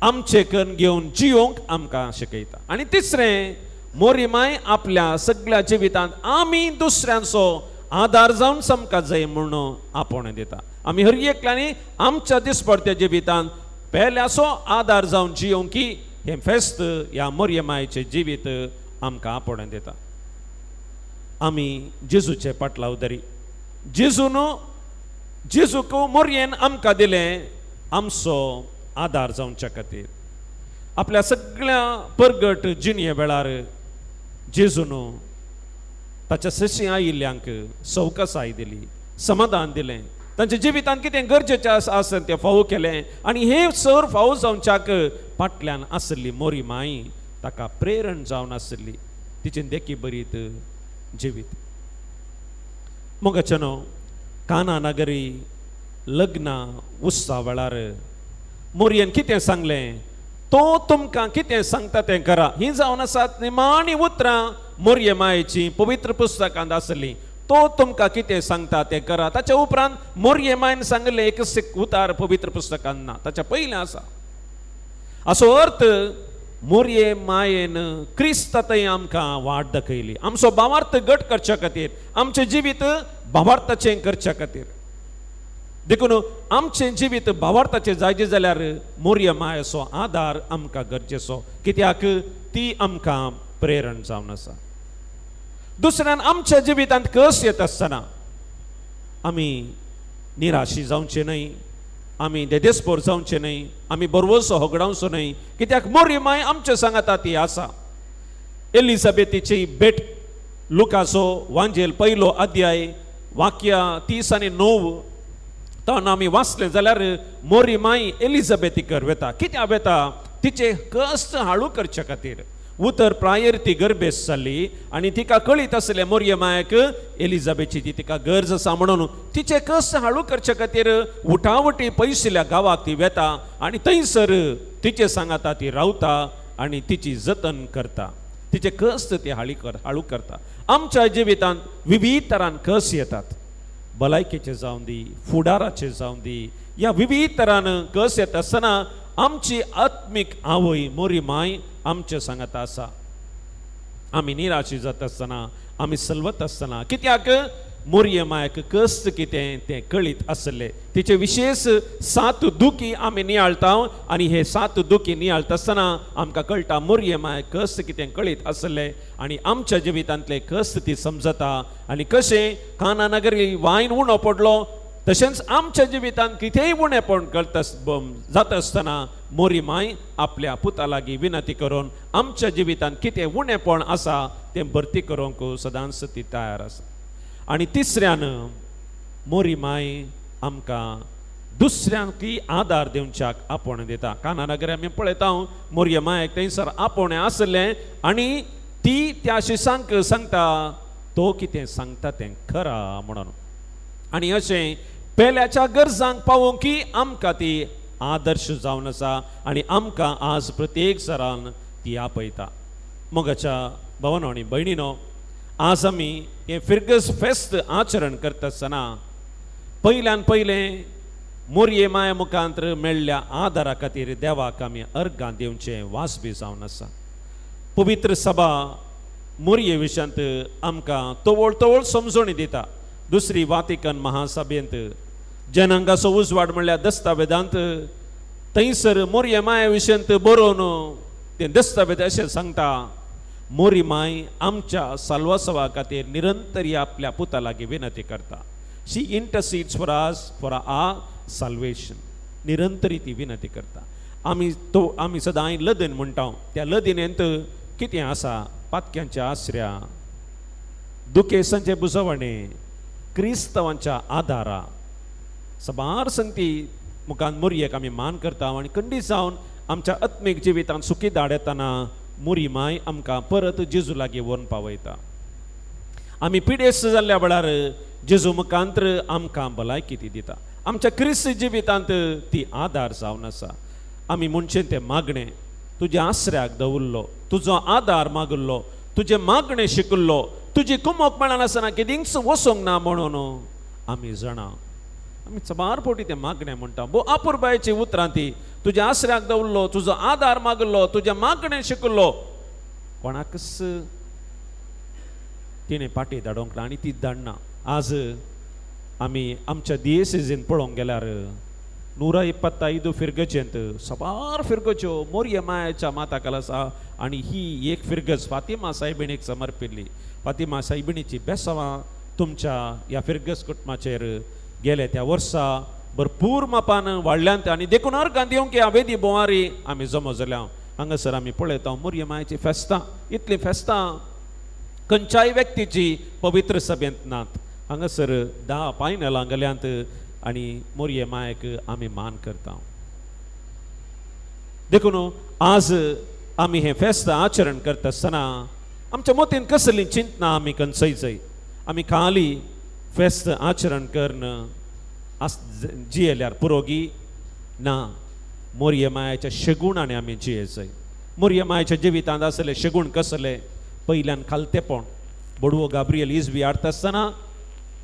S5: आमचे कन्न घेवन जियोंक आमकां शिकयता. आनी तिसरें, मोरी माय आपल्या सगळ्या जिवितांत आमी दुसऱ्यांचो आदार जावन समका जाय म्हणून आपोवणें दिता. आमी हर एकल्यांनी आमच्या दिसपडत्या जिवितांत पेल्याचो आदार जावन जियोंक की हें फेस्त ह्या मोरये मायचें जिवीत आमकां आपोवणें दिता. आमी जेजूचे पाटलाव धरी. जेजून जेजूक मोरयेन आमकां दिलें आमचो आदार जावच्या खातीर. आपल्या सगळ्या परगट जिणये वेळार जेजून ताच्या सशी आयिल्ल्यांक सवकसाय दिली, समाधान दिलें, तांच्या जिवितांत कितें गरजेचें आसा तें फावो केलें. आनी हे सर फावो जावच्याक फाटल्यान आसली मोरी माई ताका प्रेरण जावन आसली, तिचे देखी बरीत जिवीत. मोगाचें न्हू, काना नगरी लग्ना उत्सवा वेळार मोरयेन कितें सांगलें, तो तुमकां कितें सांगता तें करा. ही जावन आसात निमाणी उतरां मोरये मायेची पवित्र पुस्तकांत आसली. तो तुमकां कितें सांगता तें करा. ताच्या उपरांत मोरये मायन सांगलें एक उतार पवित्र पुस्तकांत ना, ताच्या पयलें आसा. असो अर्थ मोरये मायेन क्रिस्त थंय आमकां वाट दाखयली, आमचो भावार्थ घट करच्या खातीर, आमचें जिवीत भावार्थाचें करच्या खातीर. देखून आमचें जिवीत भावार्थाचें जायजें जाल्यार मोरये मायेचो आदार आमकां गरजेचो, कित्याक ती आमकां प्रेरण जावन आसा. दुसऱ्यान आमच्या जिवितांत कस येत आसतना आमी निराशी जावचे न्हय, आमी देदेस्पोर जावचे न्हय, आमी बरवसो होगडावचो न्हय, कित्याक मोरी माय आमचे सांगाता ती आसा. एलिझाबेथीची भेट लुकाचो वांजेल पयलो अध्याय वाक्य 39 ताण आमी वाचलें जाल्यार मोरी माय एलिझाबेथीकर वेता. कित्याक वेता? तिचे कश्ट हाळू करचे खातीर. उतर प्रायर ती गर्भेस जाल्ली आनी तिका कळीत आसलें मोरये मायक एलिझाबेथची ती तिका गरज आसा म्हणून तिचे कश्ट हाळू करचे खातीर उठावटी पयशिल्ल्या गांवाक ती वेता आनी थंयसर तिचे सांगाता ती रावता आनी तिची जतन करता, तिचे कश्ट ती हाळू करता. आमच्या जिवितांत विविध तरान कस येतात, भलायकेचे जावं दी, फुडाराचे जावं दी, ह्या विविध तरान कस येता आसतना आमची आत्मीक आवय मोरी माय आमचे सांगाता आसा. आमी निराशी जाता आसतना, आमी सलवत आसतना, कित्याक मोरये मायक कश्ट कितें तें कळीत आसलें. तिचे विशेश 7 दुखी आमी नियाळटा आनी हे 7 दुखी नियाळटा आसतना आमकां कळटा मोरये मायक कश्ट कितें कळीत आसलें आनी आमच्या जिवितांतले कश्ट ती समजता. आनी कशें काना नगरी वायन उणो पडलो तशेंच आमच्या जिवितांत कितेंय उणेपण करता जाता आसतना मोरी माय आपल्या पुता लागीं विनंती करून आमच्या जिवितांत कितें उणेपण आसा तें भरती करूंक सदांच ती तयार आसा. आनी तिसऱ्यान मोरी माय आमकां दुसऱ्यांकय आदार दिवच्याक आपोवणें दिता. काना नगरी आमी पळयता मोरये मायक थंयसर आपोवणें आसलें आनी ती त्या शिसांक सांगता तो कितें सांगता तें खरा म्हणून. आनी अशें पेल्याच्या गरजांक पावोवंक की आमकां ती आदर्श जावन आसा आनी आमकां आज प्रत्येक सरान ती आपयता. मोगाच्या भावानो आनी भयणीनो, आज आमी हें फिर्गज फेस्त आचरण करता आसतना पयल्यान पयलें मोरये माया मुखांत मेळ्ळ्या आदारा खातीर देवाक आमी अर्गां दिवचें वाजबी जावन आसा. पवित्र सभा मोरये विशयांत आमकां तवळ तवळ समजणी दिता. दुसरी वातिकन महासभेंत जनांगाचो उजवाड म्हणल्यार दस्तावेदांत थंयसर मोरये माया विशयांत बरोवन तें दस्तावेद अशें सांगता, मोरी माय आमच्या साल्वासवा खातीर निरंतर आपल्या पुता लागीं विनंती करता. She intercedes for us for our salvation. निरंतरी ती विनंती करता. आमी सदांय लदन म्हणटा, त्या लदिनेंत कितें आसा? पातक्यांच्या आसऱ्या, दुखेसांचे बुजवणे, क्रिस्तांवांच्या आदारा सबार संगती मुखान मोरयेक आमी मान करता आनी खंडीत जावन आमच्या आत्मीक जिवितांत सुखी धाड येतना मोरी माय आमकां परत जेजू लागीं व्हरून पावयता. आमी पिडेस्त जाल्ल्या वेळार जेजू मुखांत्र आमकां भलायकी ती दिता. आमच्या क्रिस्ती जिवितांत ती आदार जावन आसा. आमी म्हणचें तें मागणें, तुज्या आसऱ्याक दवरलो, तुजो आदार मागल्लो, तुजें मागणें शिकल्लो, तुजी कुमोक मेळनासतना केदींच वचोंक ना म्हणून आमी जाणा. आमी चबार पोटी तें मागणें म्हणटा. भोव अपुरबायेची उतरां ती. तुज्या आसऱ्याक दवरलो, तुजो आदार मागल्लो, तुजें मागणें शिकल्लो, कोणाकच तिणें पाटी धाडोवंक ना आनी ती धाडना. आज आमी आमच्या दियेसेजीन पळोवंक गेल्यार 125 फिरगजेंत साबार फिरगज्यो मोरये मायाच्या माता आसा आनी ही एक फिरगज फातिमा सायबिणीक समर्पिल्ली. फातिमा सायबिणीची बेसांवां तुमच्या ह्या फिरगज कुटुंबाचेर गेले त्या वर्सा भरपूर मापान वाडल्यांत आनी देखून अर्गां दिवंक ह्या वेदी बोवारी आमी जमो जाल्या. हांगासर आमी पळयता मोरये मायाची फेस्तां, इतलीं फेस्तां खंयच्याय व्यक्तीची पवित्र सभेंत नात. हांगासर 10 पायनलां गेल्यांत आनी मोरये मायक आमी मान करता. देखून आज आमी हें फेस्त आचरण करता आसतना आमच्या मतीन कसलीं चिंतना आमी खंयचय जाय. आमी खाली फेस्त आचरण करून आस जियेल्यार पुरोगी ना. मोरये मायाच्या शेगुणांनी आमी जिये जाय. मोरये मायाच्या जिवितांत आसले शेगूण कसले? पयल्यान खालतेपण. बडवो गाब्रियल इजबी हाडटा आसतना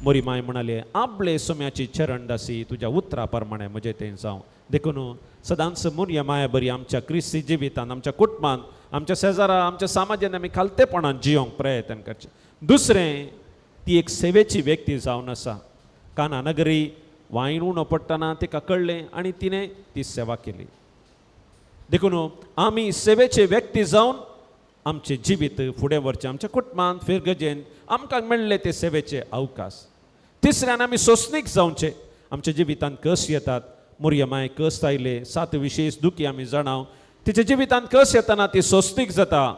S5: मोरी माय म्हणाले, आपले सोम्याची चरणदासी तुज्या उतरा प्रमाणे म्हजें तें जावं. देखून सदांच मोरया माया बरी आमच्या क्रिस्ती जिवितांत, आमच्या कुटुंबांत, आमच्या शेजारा, आमच्या समाजान आमी खालतेपणान जियोंक प्रयत्न करचें. दुसरें, ती एक सेवेची व्यक्ती जावन आसा. काना नगरी वायन उणो पडटना तिका कळ्ळें आनी तिणें ती सेवा केली. देखून आमी सेवेचे व्यक्ती जावन आमचें जिवीत फुडें व्हरचें. आमच्या कुटुंबांत, फिरगजेन आमकां मेळ्ळे ते सेवेचे अवकाश. तिसऱ्यान आमी सोंसणीक जावचें. आमच्या जिवितांत कस येतात. मोरये माय कस आयले, 7 विशेश दुखी आमी जाणाव. तिच्या जिवितांत कस येतना ती सोंसणीक जाता.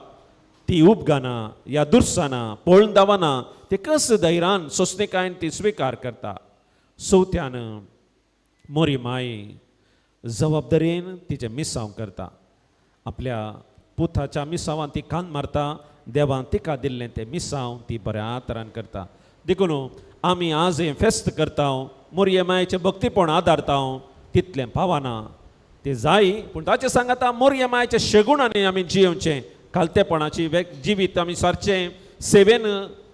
S5: ती उपगाना या दुर्साना पळून धांवना, ती कस धैर्यान सोंसणीकायन ती स्विकार करता. चवथ्यान मोरी माय जबाबदारेन तिचें मिसांव करता. आपल्या पुताच्या मिसांवान ती कान मारता. देवान तिका दिल्लें तें मिसांव ती बऱ्या तरान करता. देखून आमी आज हें फेस्त करता, मोरये मायेचें भक्तीपण आदारता, तितलें पावना तें जाय, पूण ताचें सांगाता मोरये मायेच्या शेगुणांनी आमी जियेवचें. खालतेपणाची जिवीत आमी सारचें, सेवेन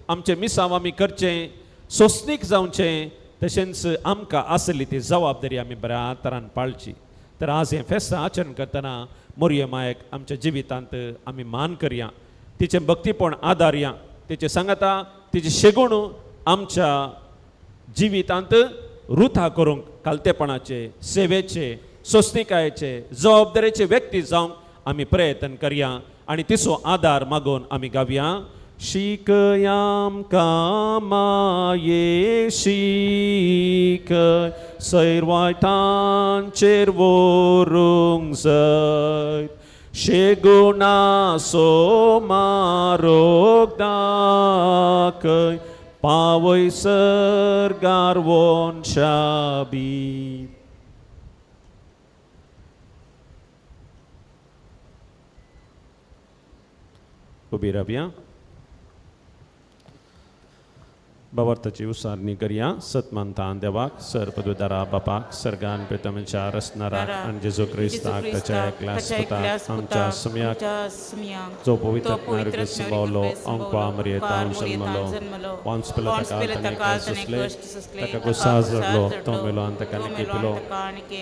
S5: आमचें मिसांव आमी करचें, सोंसणीक जावचें, तशेंच आमकां आसली ती जबाबदारी आमी बऱ्या तरान पाळची. तर आज हें फेस्त आचरण करतना मोरये मायेक आमच्या जिवितांत आमी मान करया, तिचें भक्तीपण आदारया, तिचें सांगाता तिचें शेगूण आमच्या जिवितांत रुथा करूंक खालतेपणाचे, सेवेचे, सोंसणीकायेचे, जबाबदारेचे व्यक्ती जावंक आमी प्रयत्न करया आनी तिचो आदार मागून आमी गावया. शिकयामकां माये शीक सैरवायटांचेर व्हरूंक जाय, शेगुणासो मारोग दाखय, पावय सर्गार वनशाबी. उबी रावया. बाबार्थाची उसारणी करया. सतमानतान देवाक, सर पदवीदारा बापाक, सर्गान प्रितमच्या रसनाराक आनी जेजू क्रिस्ताक ताच्या एकल्या पुताक आमच्या सुम्याक जो पवित्र नारक संभावलो, अंकवा मरियेतान जन्मलो, वांस पेलो ताका ताणें कश्ट सोंसले, ताका गुस्सा जडलो, तो मेलो आनी ताका निकेपिलो,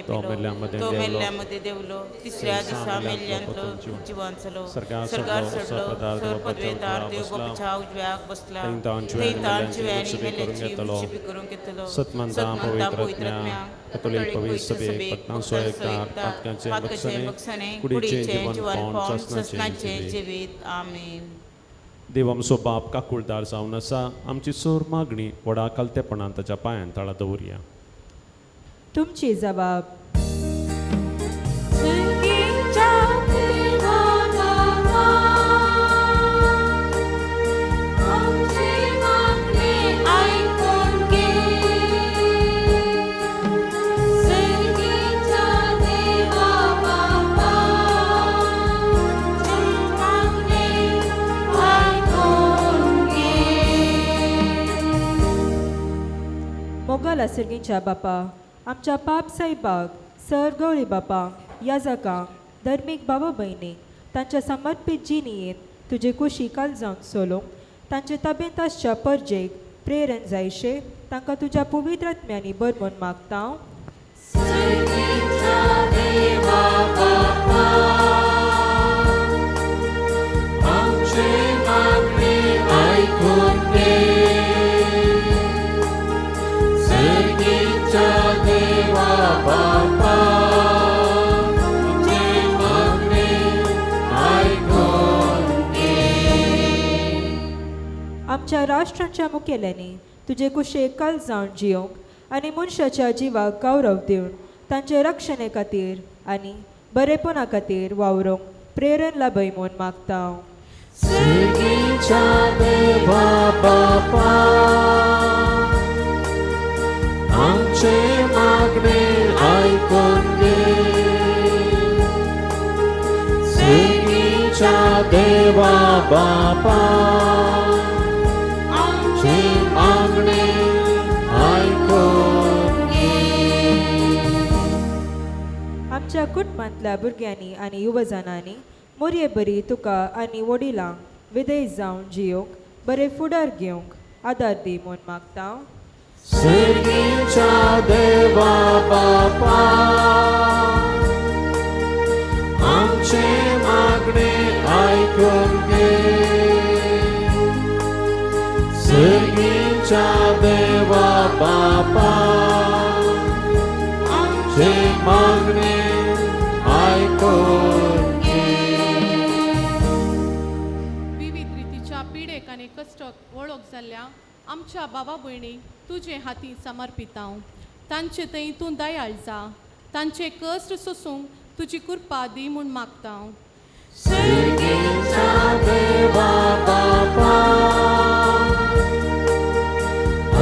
S5: तो मेल्ल्या मदें देवलो,
S2: तिसऱ्या दिसा मेल्ल्यांतलो जिवंत जालो,
S5: सर्गार चडलो, सर पदवेदार देव
S2: उजव्याक बसला,
S5: थंय करून घेतलो, सतमानता पवित्र आत्म्या, कथोलीक पवित्र सभेक, भक्तांचो एकदार, पातकांचें बक्षणे, कुडीचें जीवन पावन, ससनाचें
S2: जिवीत. आमेन.
S5: देव आमचो बाप काकुळदार जावन आसा. आमची सोर मागणी व्हडा खालतेपणान ताच्या पांयान तळा दवरया.
S8: तुमची जबाब. मोगाल सर्गीच्या बापा, आमच्या पाप साहेबाक, सर गवळी बापांक, याजकांक, धर्मीक बाबा भयणीक तांच्या समर्पीत जिणेंत तुजे कुशी काल जावन सोलोवंक तांचे तबेंत आसच्या परजेक प्रेरण जायशे तांकां तुज्या पवित्र आत्म्यांनी बरमून मागता. आमच्या राष्ट्रांच्या मुखेल्यांनी तुजे कुशेक काल जावन जियोंक आनी मनशाच्या जिवाक गौरव दिवन तांचे रक्षणे खातीर आनी बरेपणा खातीर वावरूंक प्रेरण लाभय म्हूण मागता.
S5: आमचे मागणे आयकून घे, सर्गीच्या देवा बापा आमचे मागणे आयकून घे.
S8: आमच्या कुटुंबांतल्या भुरग्यांनी आनी युवजनांनी मोरये बरी तुका आनी वडिलांक विधेय जावन जियोंक बरे फुडार घेवंक आदार दी म्हूण मागता.
S5: सर्गीच्या देवा बापा आमचे मागणे आयकून घे, सर्गीच्या देवा बापा आमचे मागणे आयकून घे.
S9: विविध रितीच्या पिडेक आनी कश्टाक वळख जाल्ल्या आमच्या बाबा भयणीक तुजे हाती समर्पितांव. तांचे थंय तूं दयाळ जा, तांचे कश्ट सोसूंक तुजी कृपा दी म्हूण मागता.
S5: सर्गीच्या देवा बापा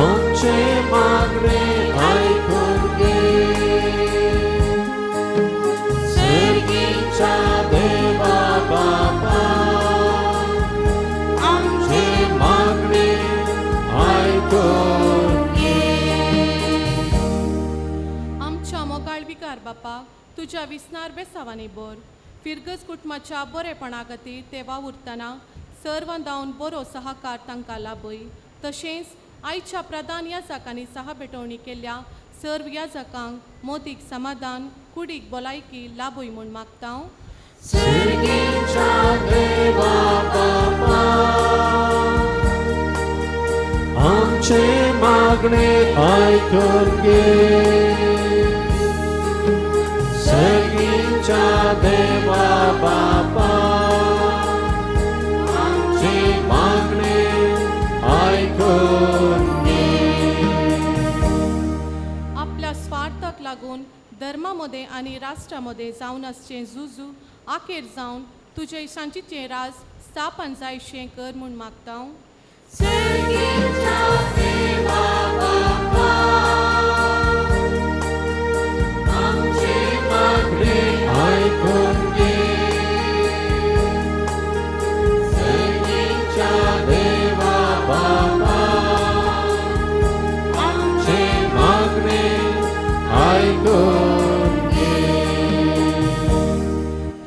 S5: आमचे मागणे आयकून घे, सर्गीच्या देवा बापा आमचे मागणे आयकून घे.
S9: आमच्या मोगाळ विकार बापा तुज्या विसनार बेसावांनी बर फिरगज कुटुंबाच्या बरेपणा खातीर ते वावुरतना सर्वां धांवन बरो सहकार तांकां लाभय. तशेंच आयच्या प्रधान याजकांनी सहा भेटवणी केल्ल्या सर्व याजकांक मोदीक समाधान कुडीक भलायकी लाभय म्हूण मागता.
S5: सर्गीच्या देवा बापा आमचे मागणे आयकून घे, सर्गीच्या देवा बापा आमचे मागणे आयकून घे.
S9: आपल्या स्वार्थाक लागून धर्मा मदें आनी राष्ट्रा मदें जावन आसचें झुजू आखेर जावन तुजे सांचीचें राज स्थापन जायशें कर म्हूण मागता.
S5: सर्गीच्या देवा बापा आमचे मागणे आयकून घे, सर्गीच्या देवा बापा आमचे मागणे आयकून घे.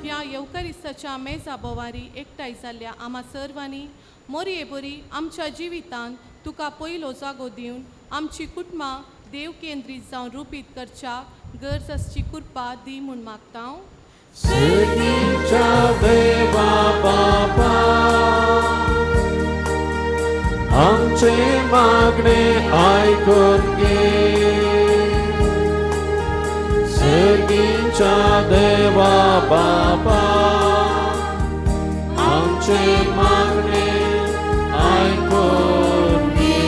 S9: ह्या येवकारिस्ताच्या मेजा बोवारी एकठांय जाल्ल्या आमा सर्वांनी मोरये बरी आमच्या जिवितांत तुका पयलो जागो दिवन आमची कुटुंबां देव केंद्रीत जावन रुपीत करच्या गरज आसची कृपा दी म्हूण मागता.
S5: सर्गीच्या देवा बापा आमचे मागणे आयकून घे, सर्गीच्या देवा बापा आमचे मागणे आयकून घे.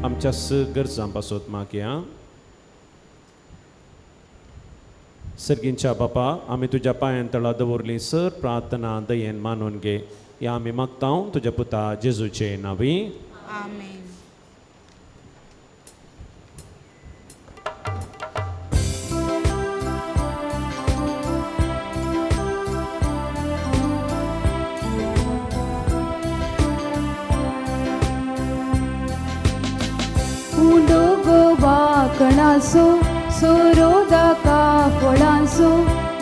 S5: आमच्या गरजां पासत मागया. सर्गींच्या बापा आमी तुज्या पांयान तळा दवरली सर प्रार्थना दयेन मानून घे. ह्या आमी मागता तुज्या पुता जेजूचे नांवी.
S2: आमेन.
S3: उंडो गोवा मोगासो सोरोदका फळांसो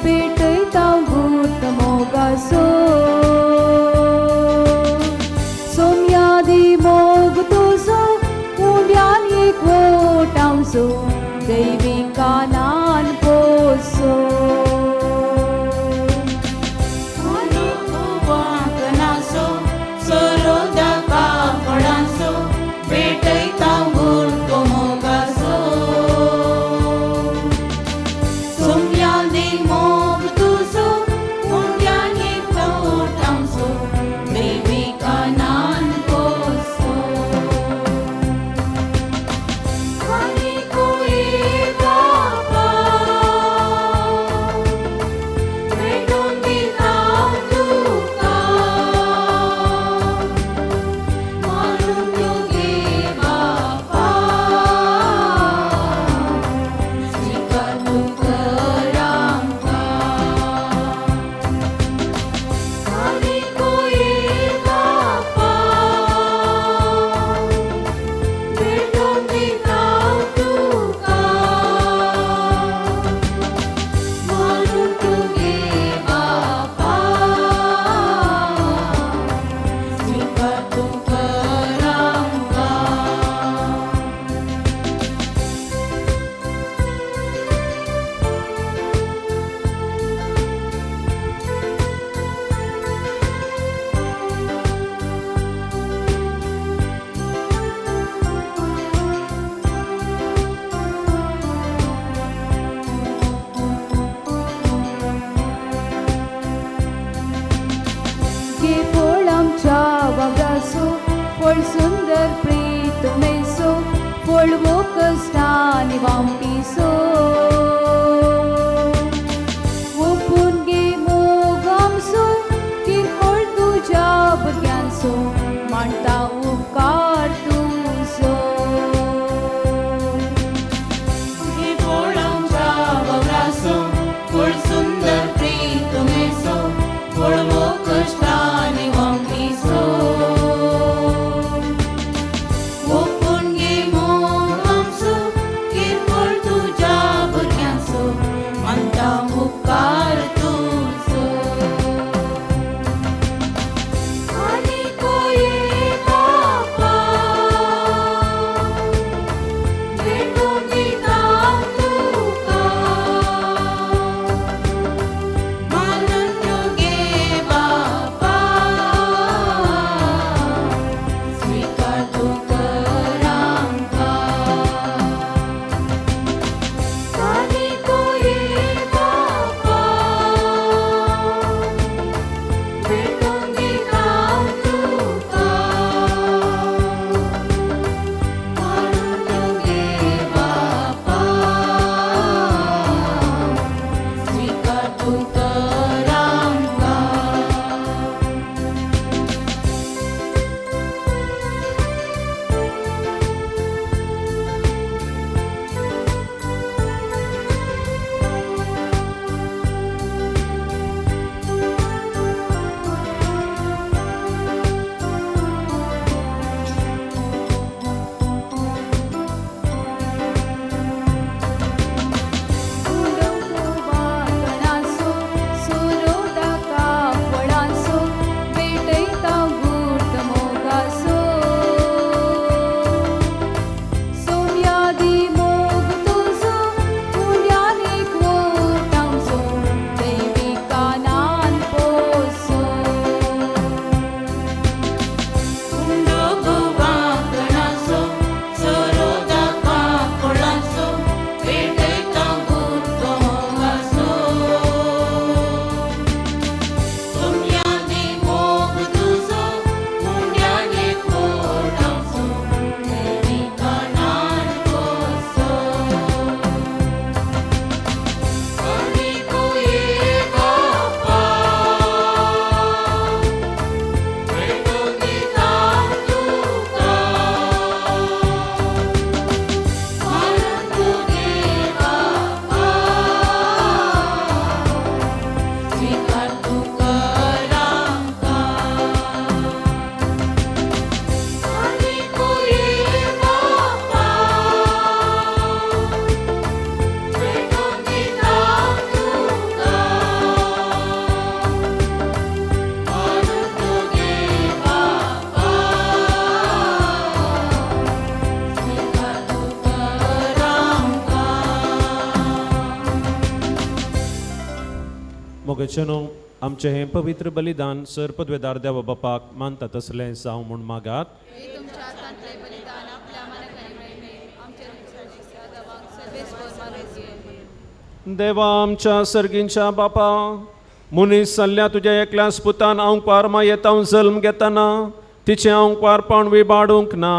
S3: भेटयता गूर्त मोगासो सोम्यादी मोग तुजो उंड्यान एक वोटांसो दैविकानान पोसो
S2: वाकनासो सरोदका फळांसो भेटयता गुर्त मोगासो सोम्यादी मोग तुजो उंड्यान एक वोटांसो दैविकानान पोसो आनी बापा भेटून दिता तुका मानून तुगे बापा स्वीकार तूं कर आमकां आनी बापा भेटून दिता तुका मानून तुगे बापा स्वीकार तूं कर आमकां.
S3: गे फळ आमच्या वावरासो फळ सुंदर प्रीत मेसो फळ वो कश्टांनी वामटीसो ओपून गे मोग आमचो किरकोळ तुज्या भुरग्यांचो मांडटा उपकार तुजो
S2: हे फळ आमच्या वावरासो फळ सुंदर प्रीत मेसो फळ वो कश्टांनी वामटीसो ओपून गे मोग आमचो किरकोळ तुज्या भुरग्यांचो.
S5: भेचेनो आमचें हें पवित्र बलिदान सर पदवेदार देवा बापाक मानता तसलें जावं म्हूण मागात. देवा आमच्या सर्गींच्या बापा, मनीस जाल्ल्या तुज्या एकल्याच पुतान आंकवार मायेतावन जल्म घेतना तिचें आंकवारपण विबाडूंक ना,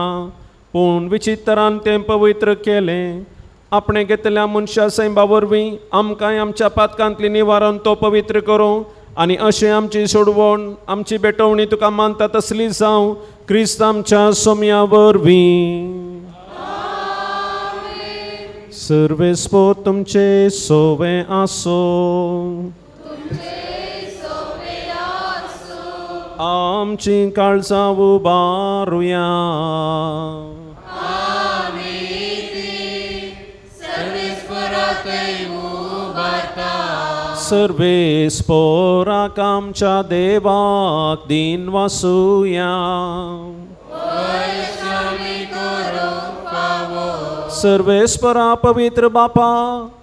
S5: पूण विचित्रान तें पवित्र केलें. आपणें घेतल्या मनशा सैंबा वरवीं आमकांय आमच्या पातकांतली निवारण तो पवित्र करूं आनी अशें आमची सोडवण आमची भेटवणी तुका मानता तसली जावं क्रिस्त आमच्या सोम्या वरवीं. सर्वेस्पो तुमचे सोवे आसो. आमची काळजां उबारुया. सर्वेस्पोराक आमच्या देवाक दिन वासुया. सर्वेस्परा पवित्र बापा,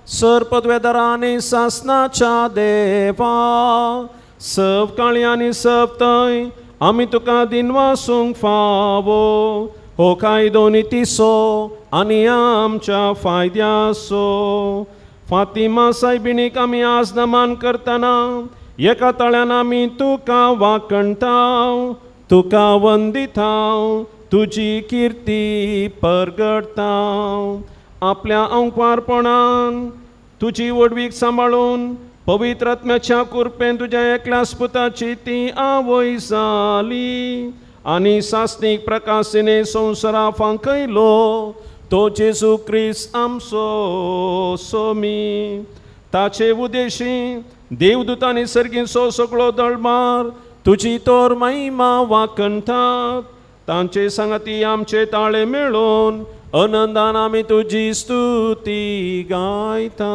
S5: सर पदवेदारा आनी सासनाच्या देवा, सब काळी आनी सब थंय आमी तुका दिन वासूंक फावो हो कायदो नितीचो आनी आमच्या फायद्याचो. फातिमा सायबिणीक आमी आज नमन करतना एका ताळ्यान आमी तुका वाकणटा, तुका वंदिता, तुजी किर्ती परगडटा. आपल्या आंकवारपणान तुजी व्हडवीक सांबाळून पवित्र आत्म्याच्या कृपेन तुज्या एकल्याच पुताची ती आवय जाली आनी सासणीक प्रकाशिने संवसारा फांकयलो तो जेजू क्रिस्त आमचो सोमी. ताचे उदेशी देवदूतांनी सर्गींचो सगळो दळमार तुजी तोर महिमा वाकणटात. तांचे सांगाती आमचे ताळे मेळोवन आनंदान आमी तुजी स्तुती गायता.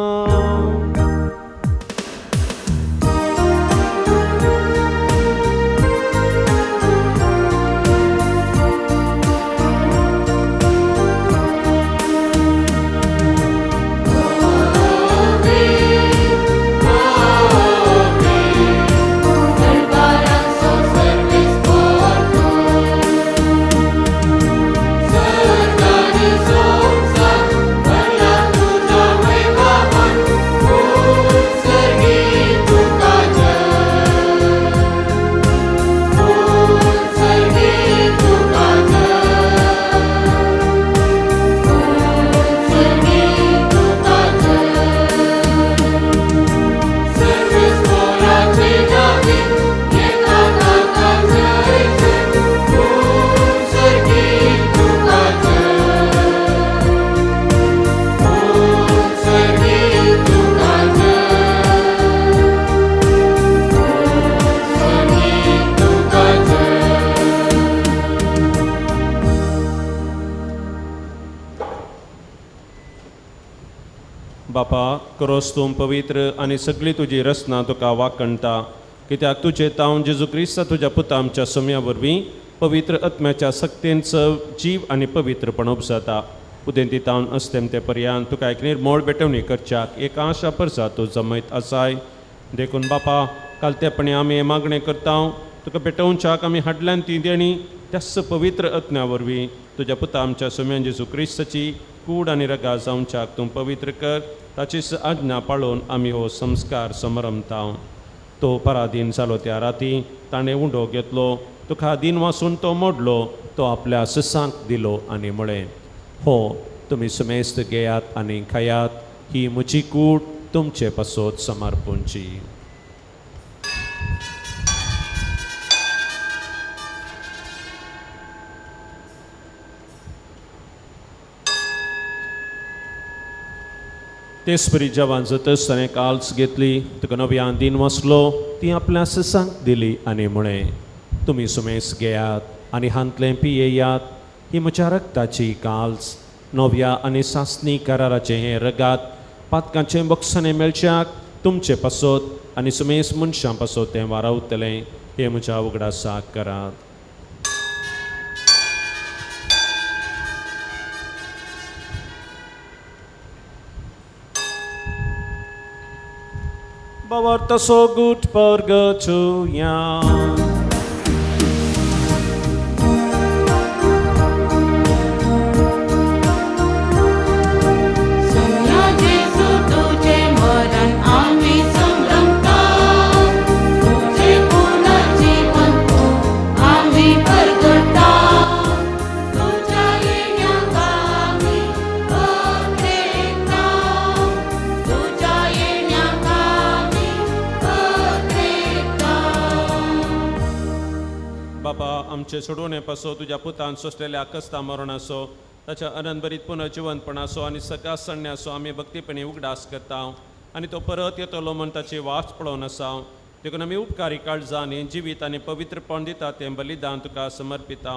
S5: बापा, क्रोस तूं पवित्र आनी सगळी तुजी रचना तुका वाकणटा, कित्याक तुजे तावन जेजू क्रिस्त तुज्या पुता आमच्या सोम्या वरवीं पवित्र आत्म्याच्या सक्तेन सव जीव आनी पवित्रपण उपजाता. उदेंती तावन अस्तेम ते पर्यान तुका एक निर्मोळ भेटवणी करच्याक एक आशा परसा तूं जमयत आसाय. देखून बापा, कालतेपणी आमी हें मागणें करता, तुका भेटोवच्याक आमी हाडल्यान ती देणी त्याच पवित्र आत्म्या वरवीं तुज्या पुता आमच्या सोम्यान जेजू क्रिस्ताची कूड आनी रगा जावच्याक तूं पवित्र कर. ताचीच आज्ञा पाळून आमी हो संस्कार समरमता. तो पराधीन जालो त्या राती ताणें उंडो घेतलो, तुका दीन वासून तो मोडलो, तो आपल्या ससांक दिलो आनी म्हळें, हो तुमी समेस्त घेयात आनी खायात, ही म्हजी कूड तुमचे पासत समर्पूंची. तेच परी जेवण जातच ताणें काल्स घेतली, तुका नव्यान दीन वाचलो, ती आपल्या ससांक दिली आनी म्हळें, तुमी सुमेस घेयात आनी हांतलें पियेयात, ही म्हज्या रक्ताची काल्स, नव्या आनी सासणी कराराचें हें रगात पातकांचें बक्षाणें मेळच्याक तुमचे पासत आनी सुमेस मनशां पासत तें वारावतलें, हें म्हज्या उगडासाक करात. बावार्थाचो गूट परगटुया.
S2: सोम्या जेजू तुजें मरण आमी संभ्रमता, तुजें पुनर्जीवन तूं आमी परगटा. तुज्या येण्याक आमी पत्रेता, तुज्या येण्याक आमी पत्रेता.
S5: बाबा आमचे सोडवणे पासो तुज्या पुतान सोंसलेल्या कस्ता मरणाचो ताच्या अनंतभरीत पुनर्जिवंतपणाचो आनी सगळ्या सण्ण्याचो आमी भक्तीपणी उगडास करता आनी तो परत येतलो म्हूण ताची वाट पळोवन आसा. देखून आमी उपकारी काळजांनी जिवीत आनी पवित्रपण दिता तें बलिदान तुका समर्पिता.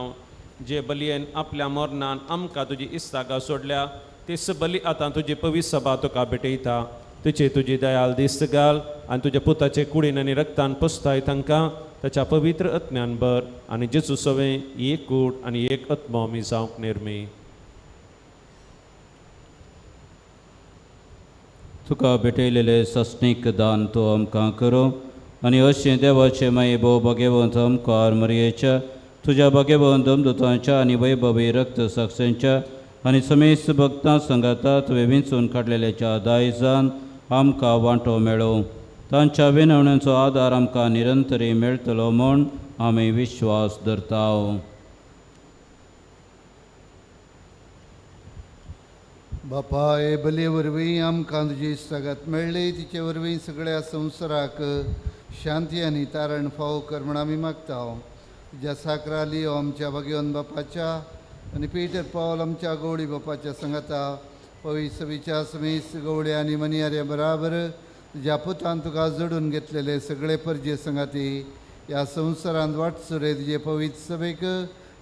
S5: जे बलयेन आपल्या मरणान आमकां तुजी इस्तागा सोडल्या तीच बली आतां तुजी पवित्र सभा तुका भेटयता. तुजी तुजी दयाल दिस्त घाल आनी तुज्या पुताचे कुडीन आनी रक्तान पोसताय तांकां ताच्या पवित्र आत्म्यान भर आनी जेजू सवें एक कूड आनी एक आत्मो आमी जावंक निर्मी.
S10: तुका भेटयलेले सस्नीक दान तूं आमकां करूं आनी अशें देवाचें माई भोव भाग्यवंत आमकार मरयेच्या तुज्या भाग्यवंत दमदुतांच्या आनी वैभवी रक्त साक्षांच्या आनी समेस्त भक्तां सांगाता तुवें विंचून काडलेल्याच्या दायजान आमकां वांटो मेळो. तांच्या विनवण्यांचो आदार आमकां निरंतरी मेळटलो म्हूण आमी विश्वास धरता.
S11: बापा हे बलये वरवीं आमकां तुजी इश्टागत मेळ्ळी, तिचे वरवीं सगळ्या संवसाराक शांती आनी तारण फावो कर म्हूण आमी मागता. तुज्या साकराली आमच्या भाग्यवन बापाच्या आनी पीटर पावल आमच्या गवळी बापाच्या सांगाता पवित्र सभेच्या समेस्त गवळ्या आनी मनियाऱ्या बराबर तुज्या पुतान तुका जोडून घेतलेले सगळे परजे सांगाती ह्या संवसारांत वाटसुरे तुजे पवित्र सभेक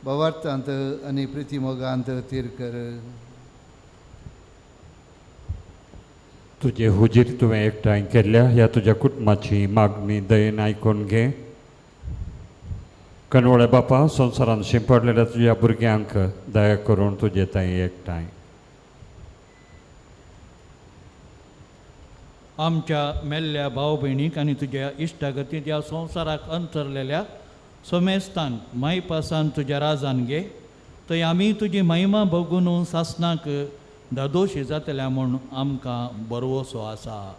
S11: भावार्थांत आनी प्रितीमोगांत थीर कर.
S12: तुजे हुजीर तुवें एकठांय केल्ल्या ह्या तुज्या कुटुंबाची मागणी दयेन आयकून घे. कनवळे बापा संवसारांत शिंपडलेल्या तुज्या भुरग्यांक दया करून तुजे थंय एकठांय.
S13: आमच्या मेल्ल्या भाव भयणीक आनी तुज्या इश्टागतींत ह्या संवसाराक अंतरलेल्या सोमेस्तान मायपासान तुज्या राजान घे, थंय आमी तुजी महिमा भोगून सासनाक दादोशी जातल्या म्हूण आमकां बरवसो आसा.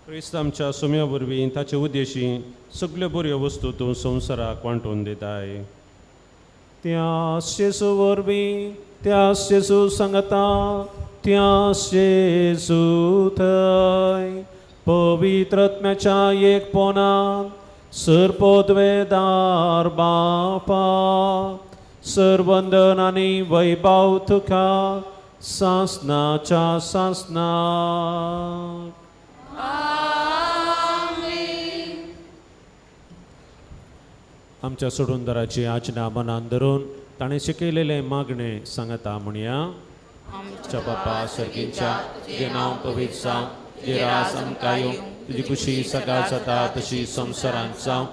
S5: क्रिस्त आमच्या सुम्या वरवीं ताचे उद्देशी सगल्यो बऱ्यो वस्तू तूं संवसाराक वांटून दिताय. त्या जेजू वरवीं त्या जेजू सांगता त्या जेजू थंय पवित्र आत्म्याच्या एकपणान सर्पोद्वेदार बापा सर्वंदन आनी वैभव तुका सासनाच्या सासनाक. आमच्या सोडूनदाराची आज्ञा मनान धरून ताणें शिकयलेलें मागणें सांगता म्हणया. आमच्या बापा सर्गींच्या तुजें नांव पवित्र जावं, तुजें राज आमकां येवं, तुजी खुशी सकाळ जाता तशी संवसारांत जावं.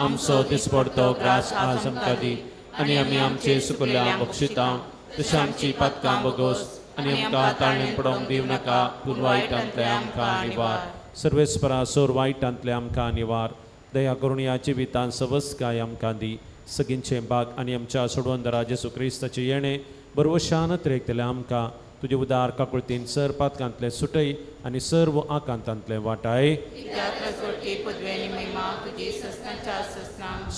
S5: आमचो दिसपडतो ग्रास आज आमकां दी आनी आमी आमचे सुकुल्या बक्षिता तशें आमची पातकां बगोस आनी आमकां ताळणें पडोवंक दिवं नाका, पूण वायटांतलें आमकां निवार. सर्वेस्परा सोर वायटांतलें आमकां निवार. दया करून ह्या जिवितान सवस्काय आमकां दी. सगींचें बाग आनी आमच्या सोडवंदरा जेजू क्रिस्ताचें येणें बरवशान त्रेकतलें आमकां तुजे उदार काकुळतीन सर पातकांतलें सुटय आनी सर्व आकांतांतलें वाटाय.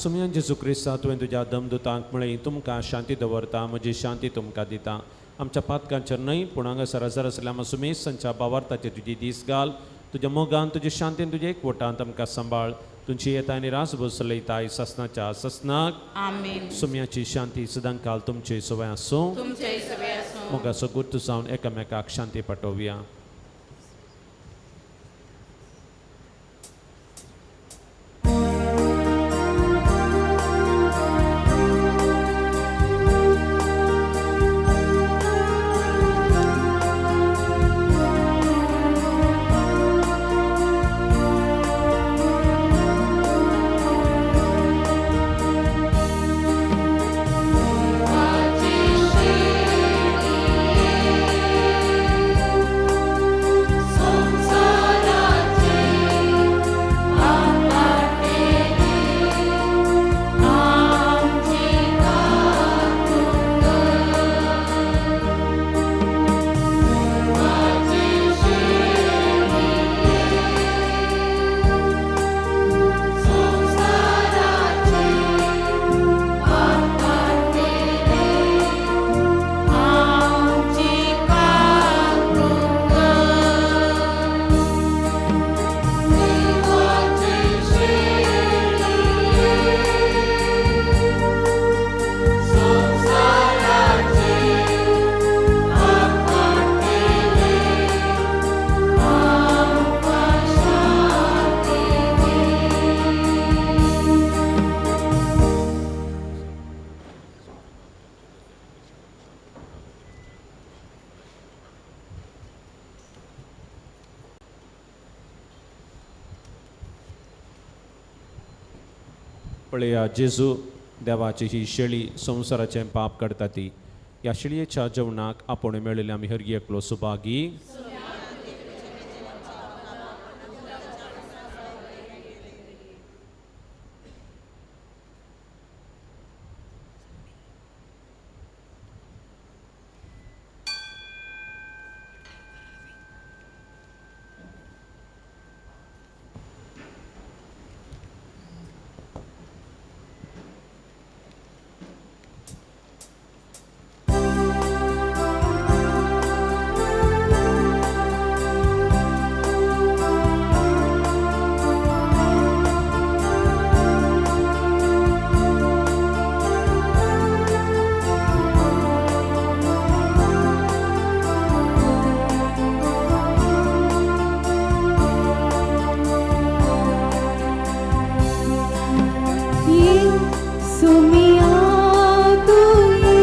S5: सुमयान जेजू क्रिस्ता तुवें तुज्या दमदुतांक म्हळें तुमकां शांती दवरता, म्हजी शांती तुमकां दिता. आमच्या पातकांचेर न्हय पूण हांगासर हजर आसल्या आमच्या सुमेसांच्या बावार्थाचेर तुजी दीस घाल. तुज्या मोगान तुज्या शांतीन तुज्या एकवटांत आमकां सांबाळ. तुमची येता आनी रास बसलयताय ससनाच्या ससनाक.
S2: आमेन.
S5: सुम्याची शांती सदांकाल तुमचे सवय आसूं.
S2: तुमचे सवय आसूं.
S5: मोगाचो गुर्त जावन एकामेकाक शांती पाठोवया.
S2: Thank you.
S5: पळया जेजू देवाची ही शेळी संवसाराचें पाप काडटा ती ह्या शेळयेच्या जेवणाक आपोवणें मेळिल्लें आमी हरगी एकलो सुभागी.
S2: सोमिया तुये.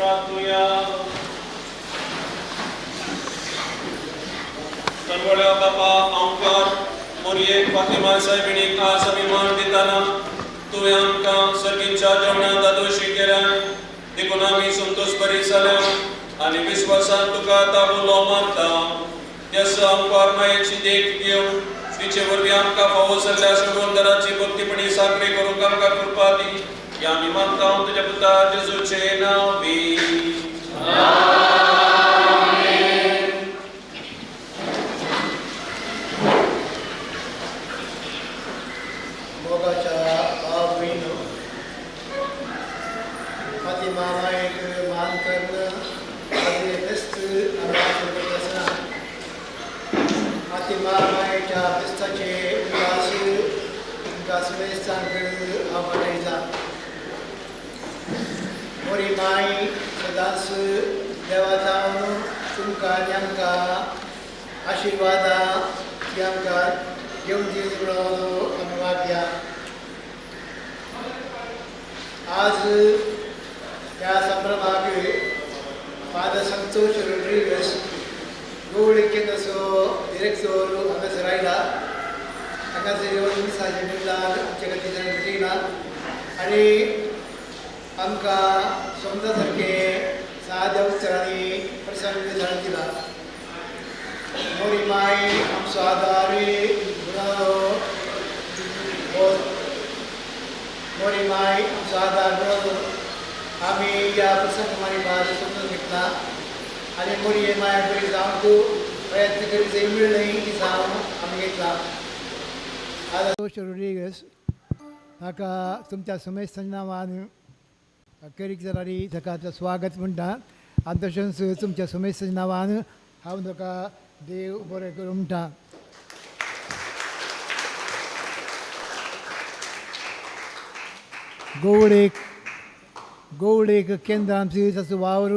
S5: प्रार्थुया. तनवळ्या बापा आमकार मोरयेक फातिमा सायबिणीक आज अभिमान दितना तुवें आमकां सर्गीच्या जेवणांत दादोशी केल्या देखून आमी संतोश बरी जाल्या आनी विस्वासान तुका ताबुलो मानता. त्यास आमकार मायेची देख घेवन तिचे वरवीं आमकां फावो जाल्ल्या सुगंधराची भक्तीपणी साकरी करूंक आमकां कृपा दी. ह्या आमी मागता तुज्या पुता जेजूचे नांवी.
S14: मोगाच्या भाव भयणो, फातिमा मायेक मान करून आज फेस्त आमी आचरण करता आसतना फातिमा मायेच्या फेस्ताचे उदास तुमकां समेस्तांक हांव वाटयता. मोरी माय सदांच देवा जावन तुमकां आनी आमकां आशिर्वादां ती आमकां घेवन दीस म्हणून आमी मागया. आज ह्या संभ्रमाक फादर संतोष रोड्रिगस गोवळी केंद्राचो डिरेक्टर हांगासर आयला. हांगासर येवन मिसाचे निमतान आमचे खातीर ताणें भेटयला आनी आमकां समजा सारकें साद्या उच्चारांनी प्रसंग जाण दिला. मोरी माय आमचो आदार म्हणून मोरी माय आमचो आदार म्हणून आमी ह्या प्रसंग मारी भास समजून घेतला आनी मोरी माया बरी जावंक प्रयत्न करी जंय मेळ्ळी ती जावन आमी घेतला. संतोष रोड्रिगस ताका तुमच्या समेस्तांच्या नांवान करीक जाल्यार ताका स्वागत म्हणटा आनी तशेंच तुमच्या समेस्तांच्या नांवान हांव ताका देव बरें करूं म्हणटा. गोवळेक केंद्रांत ताचो वावर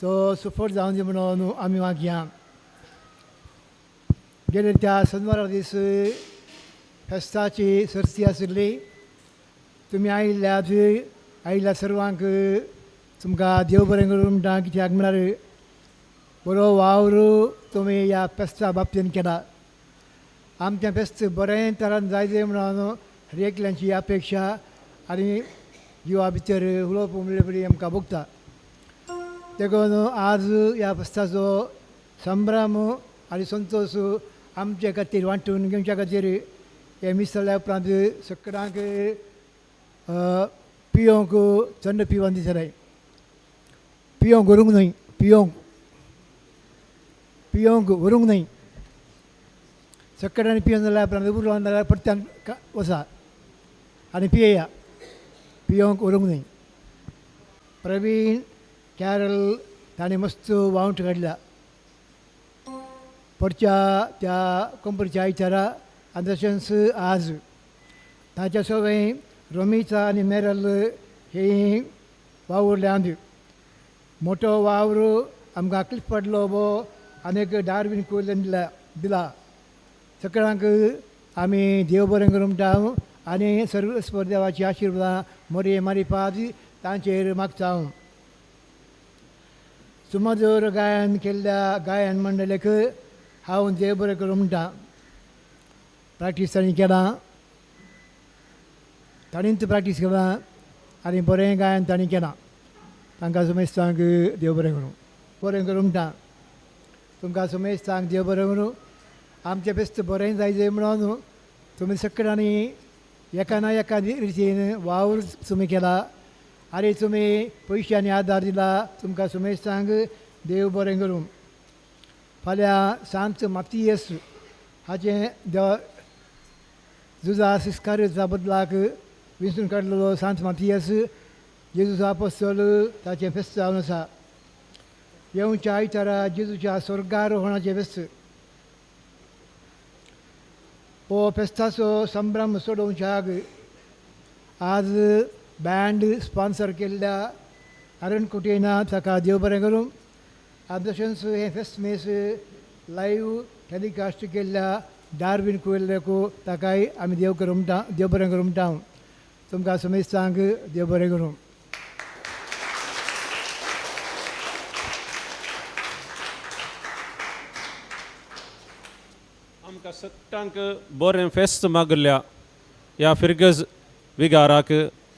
S14: तो सफळ जावन दी म्हणून आमी मागया. गेले त्या शनिवारा दीस फेस्ताची सर्ती आशिल्ली. तुमी आयिल्ल्यात आयिल्ल्या सर्वांक तुमकां देव बरें करूं म्हणटा. कित्याक म्हळ्यार बरो वावर तुमी ह्या फेस्ता बाबतीन केला. आमचें फेस्त बरें तरान जाय जाय म्हणून हर एकल्यांची अपेक्षा आनी जिवा भितर उलोवप म्हणले बरी आमकां भोगता. देखून आज ह्या फेस्ताचो संभ्रम आनी संतोश आमचे खातीर वांटून घेवच्या खातीर हे मीस जाल्या उपरांत सगळ्यांक पियोंक थंड पिवन दिसलें. पियोंक व्हरूंक न्हय, पियोंक पियोंक व्हरूंक न्हय. सगळ्यांनी पिवन जाल्यार उपरांत उरलो जाल्यार परत्यान वचा आनी पियेया. पियोंक व्हरूंक न्हय. प्रवीण कॅरल ताणें मस्त वावंट काडल्या परच्या त्या कंपनीच्या आयतारा आनी तशेंच आज ताच्या सगळें रोमिता आनी मेरल हे वावुरल्यांत. मोटो वावर आमकां क्लिफर्ड लोबो आनी एक डार्वीन कुयलन दिला. सगळ्यांक आमी देव बरें करूं म्हणटा आनी सर्वेस्पर देवाची आशिर्वादां मोरये मारी पाद तांचेर मागता. सुमधूर गायन केल्ल्या गायन मंडळेक हांव देव बरें करूं म्हणटा. प्रॅक्टीस तांणी केलां, ताणींच प्रॅक्टीस केलां आनी बरें गायन तांणी केलां. तांकां समेस्तांक देव बरें करूं बरें करूं म्हणटा. तुमकां समेस्तांक देव बरें करूं. आमचें फेस्त बरें जाय जाय म्हणून तुमी सगळ्यांनी एका ना एका रितीन वावर तुमी केला आनी तुमी पयशांनी आदार दिला. तुमकां समेस्तांक देव बरें करूं. फाल्यां सांत मातियस हाचें देवा जुजास इस्कारियोता बदलाक विंचून काडलेलो सांत मातियस जेजूचो आपोस्तोल ताचें फेस्त जावन आसा. येवच्या आयतारा जेजूच्या स्वर्गारोहणाचें फेस्त. हो फेस्ताचो संभ्रम सोडोवच्याक आज बँड स्पॉन्सर केल्ल्या अरुण कुटेना ताका देव बरें करूं. आनी तशेंच हें फेस्त मेस लायव्ह टेलिकास्ट केल्ल्या डार्वीन कुयल्लेको ताकाय आमी देव करूं म्हणटा, देव बरें करूं म्हणटा. तुमकां समेस्तांक देव बरें करूं.
S5: सगळ्यांक बरें फेस्त मागल्या ह्या फिरगज विगाराक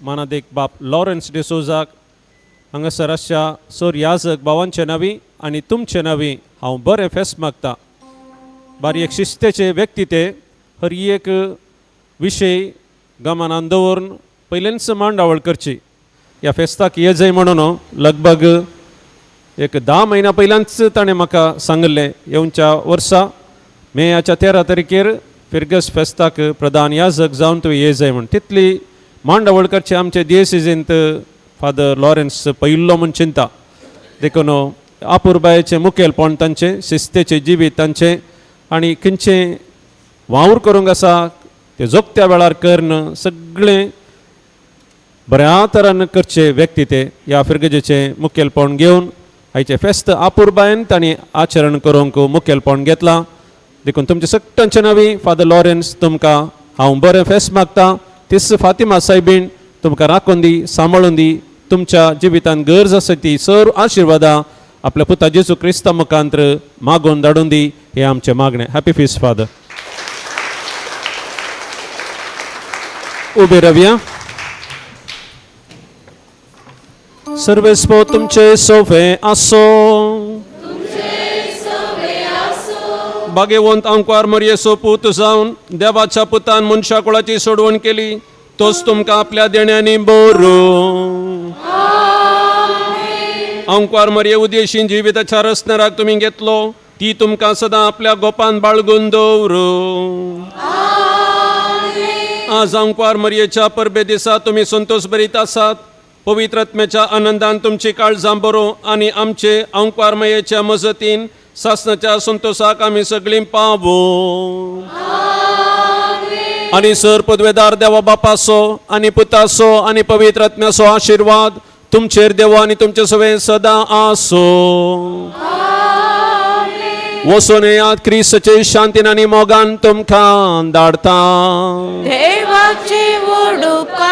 S5: मानादीक बाप लॉरन्स डिसोजाक हांगासर आसच्या सोर याजक भावांचे नांवी आनी तुमचे नांवी हांव बरें फेस्त मागता. बारी एक शिस्तेचे व्यक्ती ते हर एक विशय गमनान दवरून पयलेंच मांडावळ करची. ह्या फेस्ताक ये जाय म्हणून लगभग एक 10 म्हयन्या पयल्यानच ताणें म्हाका सांगिल्लें येवच्या वर्सा मेयाच्या 13 तारखेर फिरगस फेस्ताक प्रधान याजक जावन तुवें ये जाय म्हूण. तितली मांडावळ करची आमचे दियसिजींत फादर लॉरन्स पयिल्लो म्हूण चिंता. देखून आपुरबायेचें मुखेलपण तांचें, शिस्तेचें जिवीत तांचें आनी खंयचें वावर करूंक आसा तें जोगत्या वेळार करून सगळें बऱ्या तरान करचे व्यक्ती ते. ह्या फिरगजेचें मुखेलपण घेवन आयचें फेस्त आपुरबायेन तांणी आचरण करूंक मुखेलपण घेतलां. देखून तुमचे सगळ्यांचे नांवी फादर लॉरन्स तुमकां हांव बरें फेस्त मागता. तीस फातिमा सायबीण तुमकां राखून दी, सांबाळून दी, तुमच्या जिवितांत गरज आसा ती सर्व आशिर्वादां आपल्या पुता जेजू क्रिस्ता मुखांत्र मागून धाडून दी हें आमचें मागणें. Happy feast father. उबे रावया. सर्वेस्पो तुमचे सोफे आसो. भाग्यवंत आंकवार मरयेचो पूत जावन देवाच्या पुतान मनशा कुळाची सोडवण केली तोच तुमकां आपल्या देण्यांनी बरो. आंकवार मरये उदेशी जिविताच्या रसनराक तुमी घेतलो ती तुमकां सदां आपल्या गोपान बाळगून दवरू. आज आंकवार मरयेच्या परबे दिसा तुमी संतोश भरीत आसात. पवित्र आत्म्याच्या आनंदान तुमची काळजां बरो आनी आमचे आंकवार मयेच्या मजतीन सासनाच्या संतोषाक आमी सगळीं पावो. आनी सर पदवेदार देवा बापाचो आनी पुताचो आनी पवित्र आत्म्याचो आशिर्वाद तुमचेर देवा आनी तुमचे सवें सदां आसो. वचून येयात क्रिस्ताचे शांतीन आनी मोगान तुमकां धाडटा.
S2: देवाचे वडुका.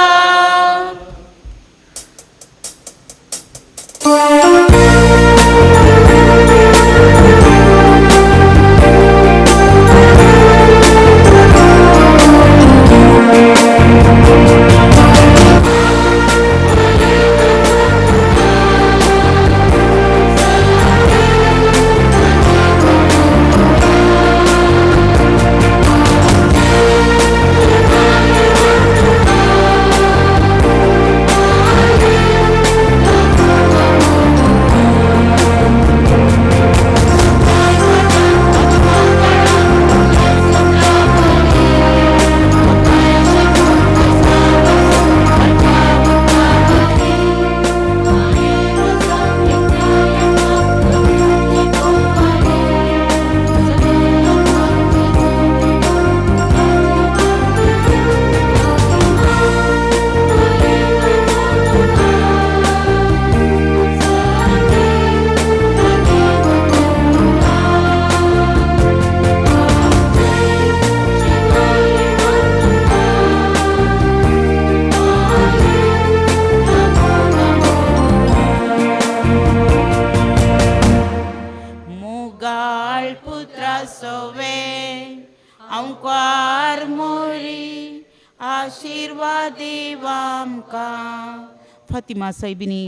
S2: फातिमा सायबिनी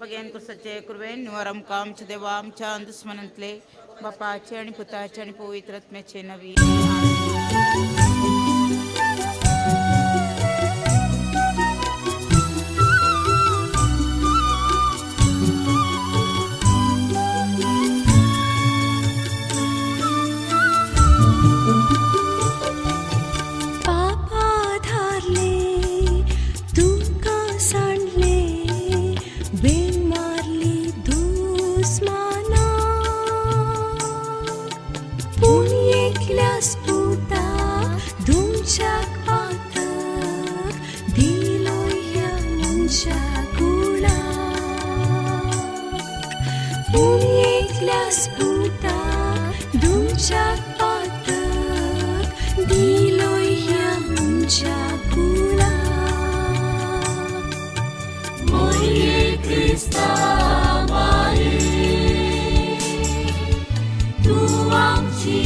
S2: बगेन कुसाचे कुरवेन निवार आमकां आमच्या देवा आमच्या दुस्मनांतले बापाचे आनी पुताचे आनी पवित्र आत्म्याचे नवी.
S15: Krista, Maria, tu amci.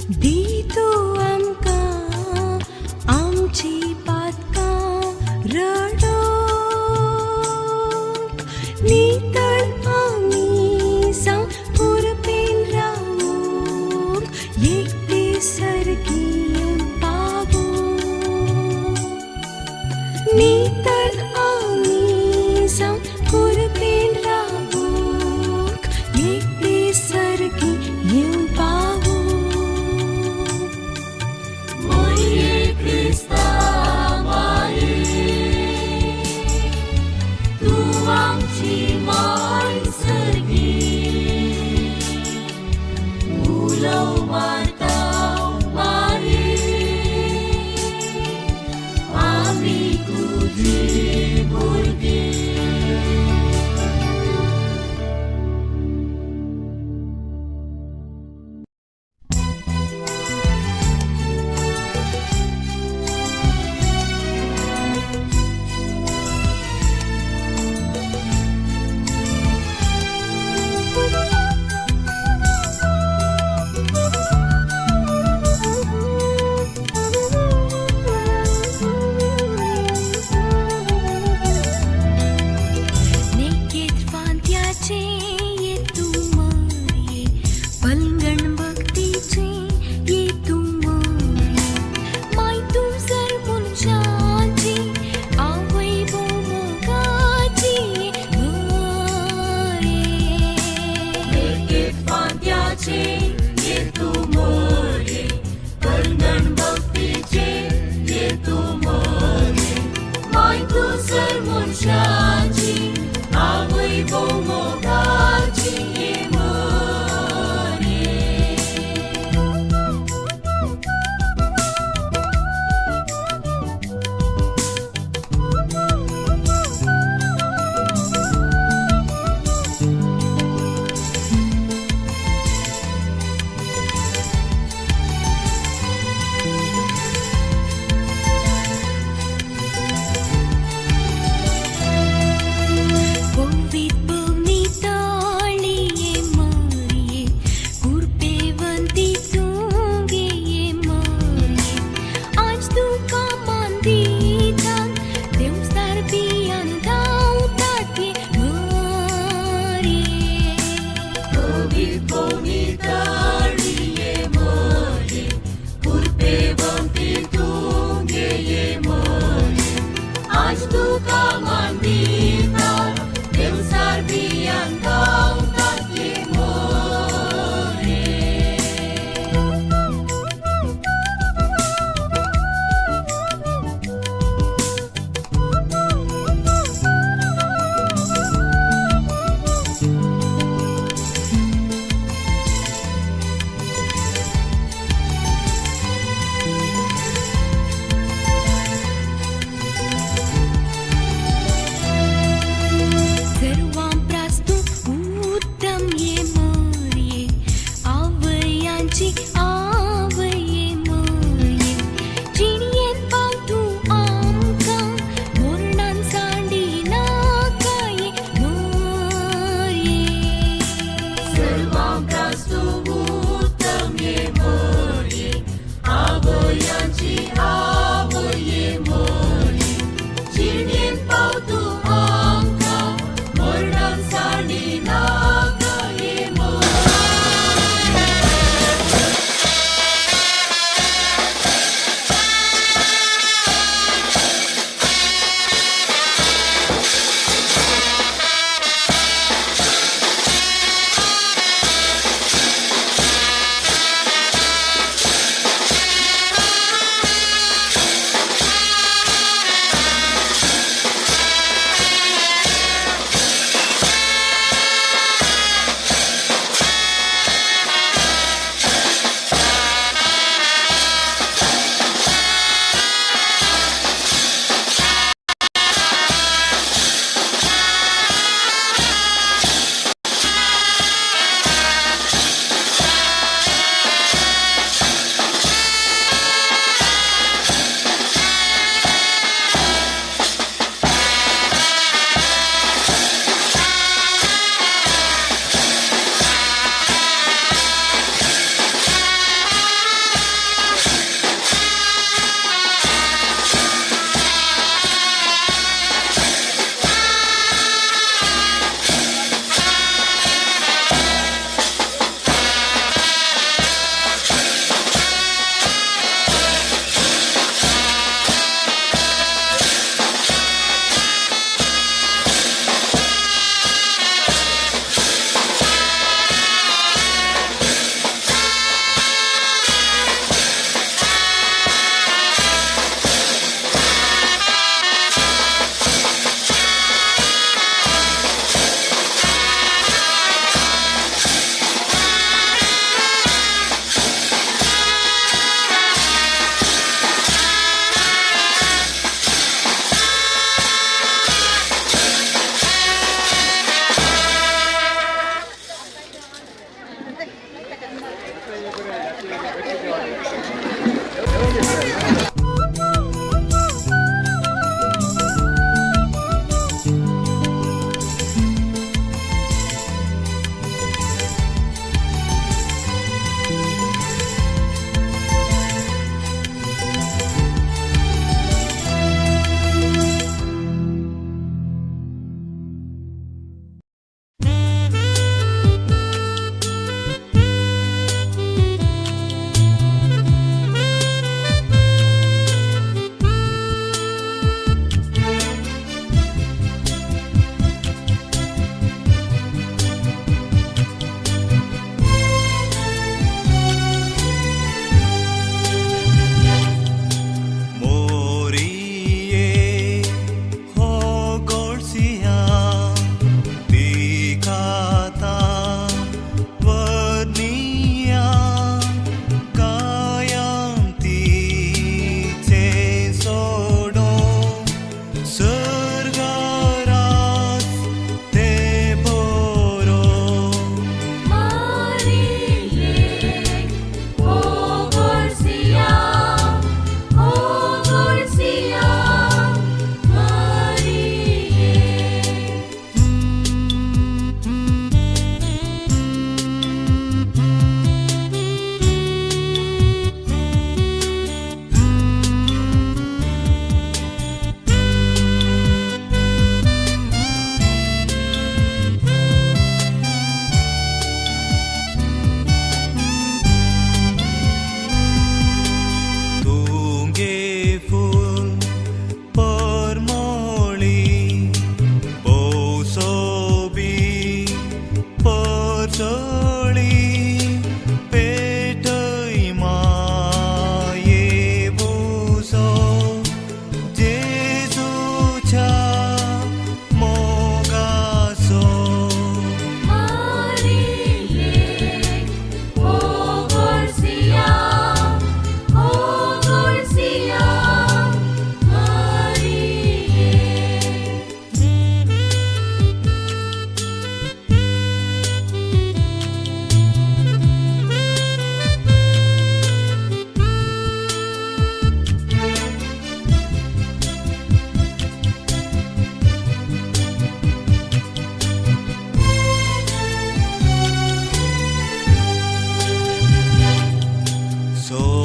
S15: दी तूं आमकां आमची पातकां रडोवंक नितळ आमी जावं उर्बेन रावूंक एक दीस सर्गी येवन पावूंक नितळ आमी जावं उर्बेन रावूंक एक दीस सर्गी येवन पावूंक.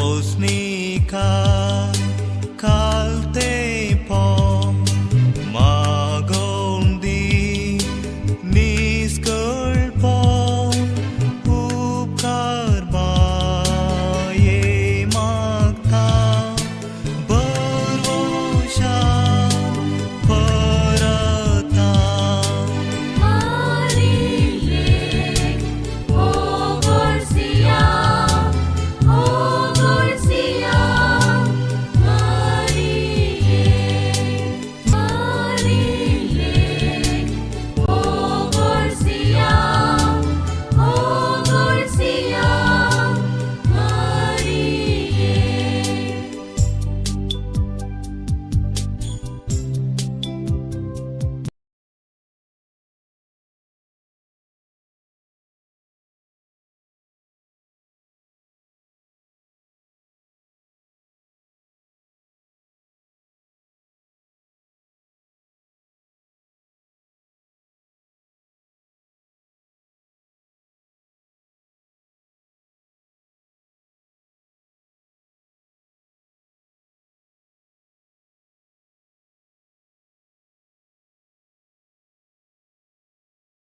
S1: सोसनिका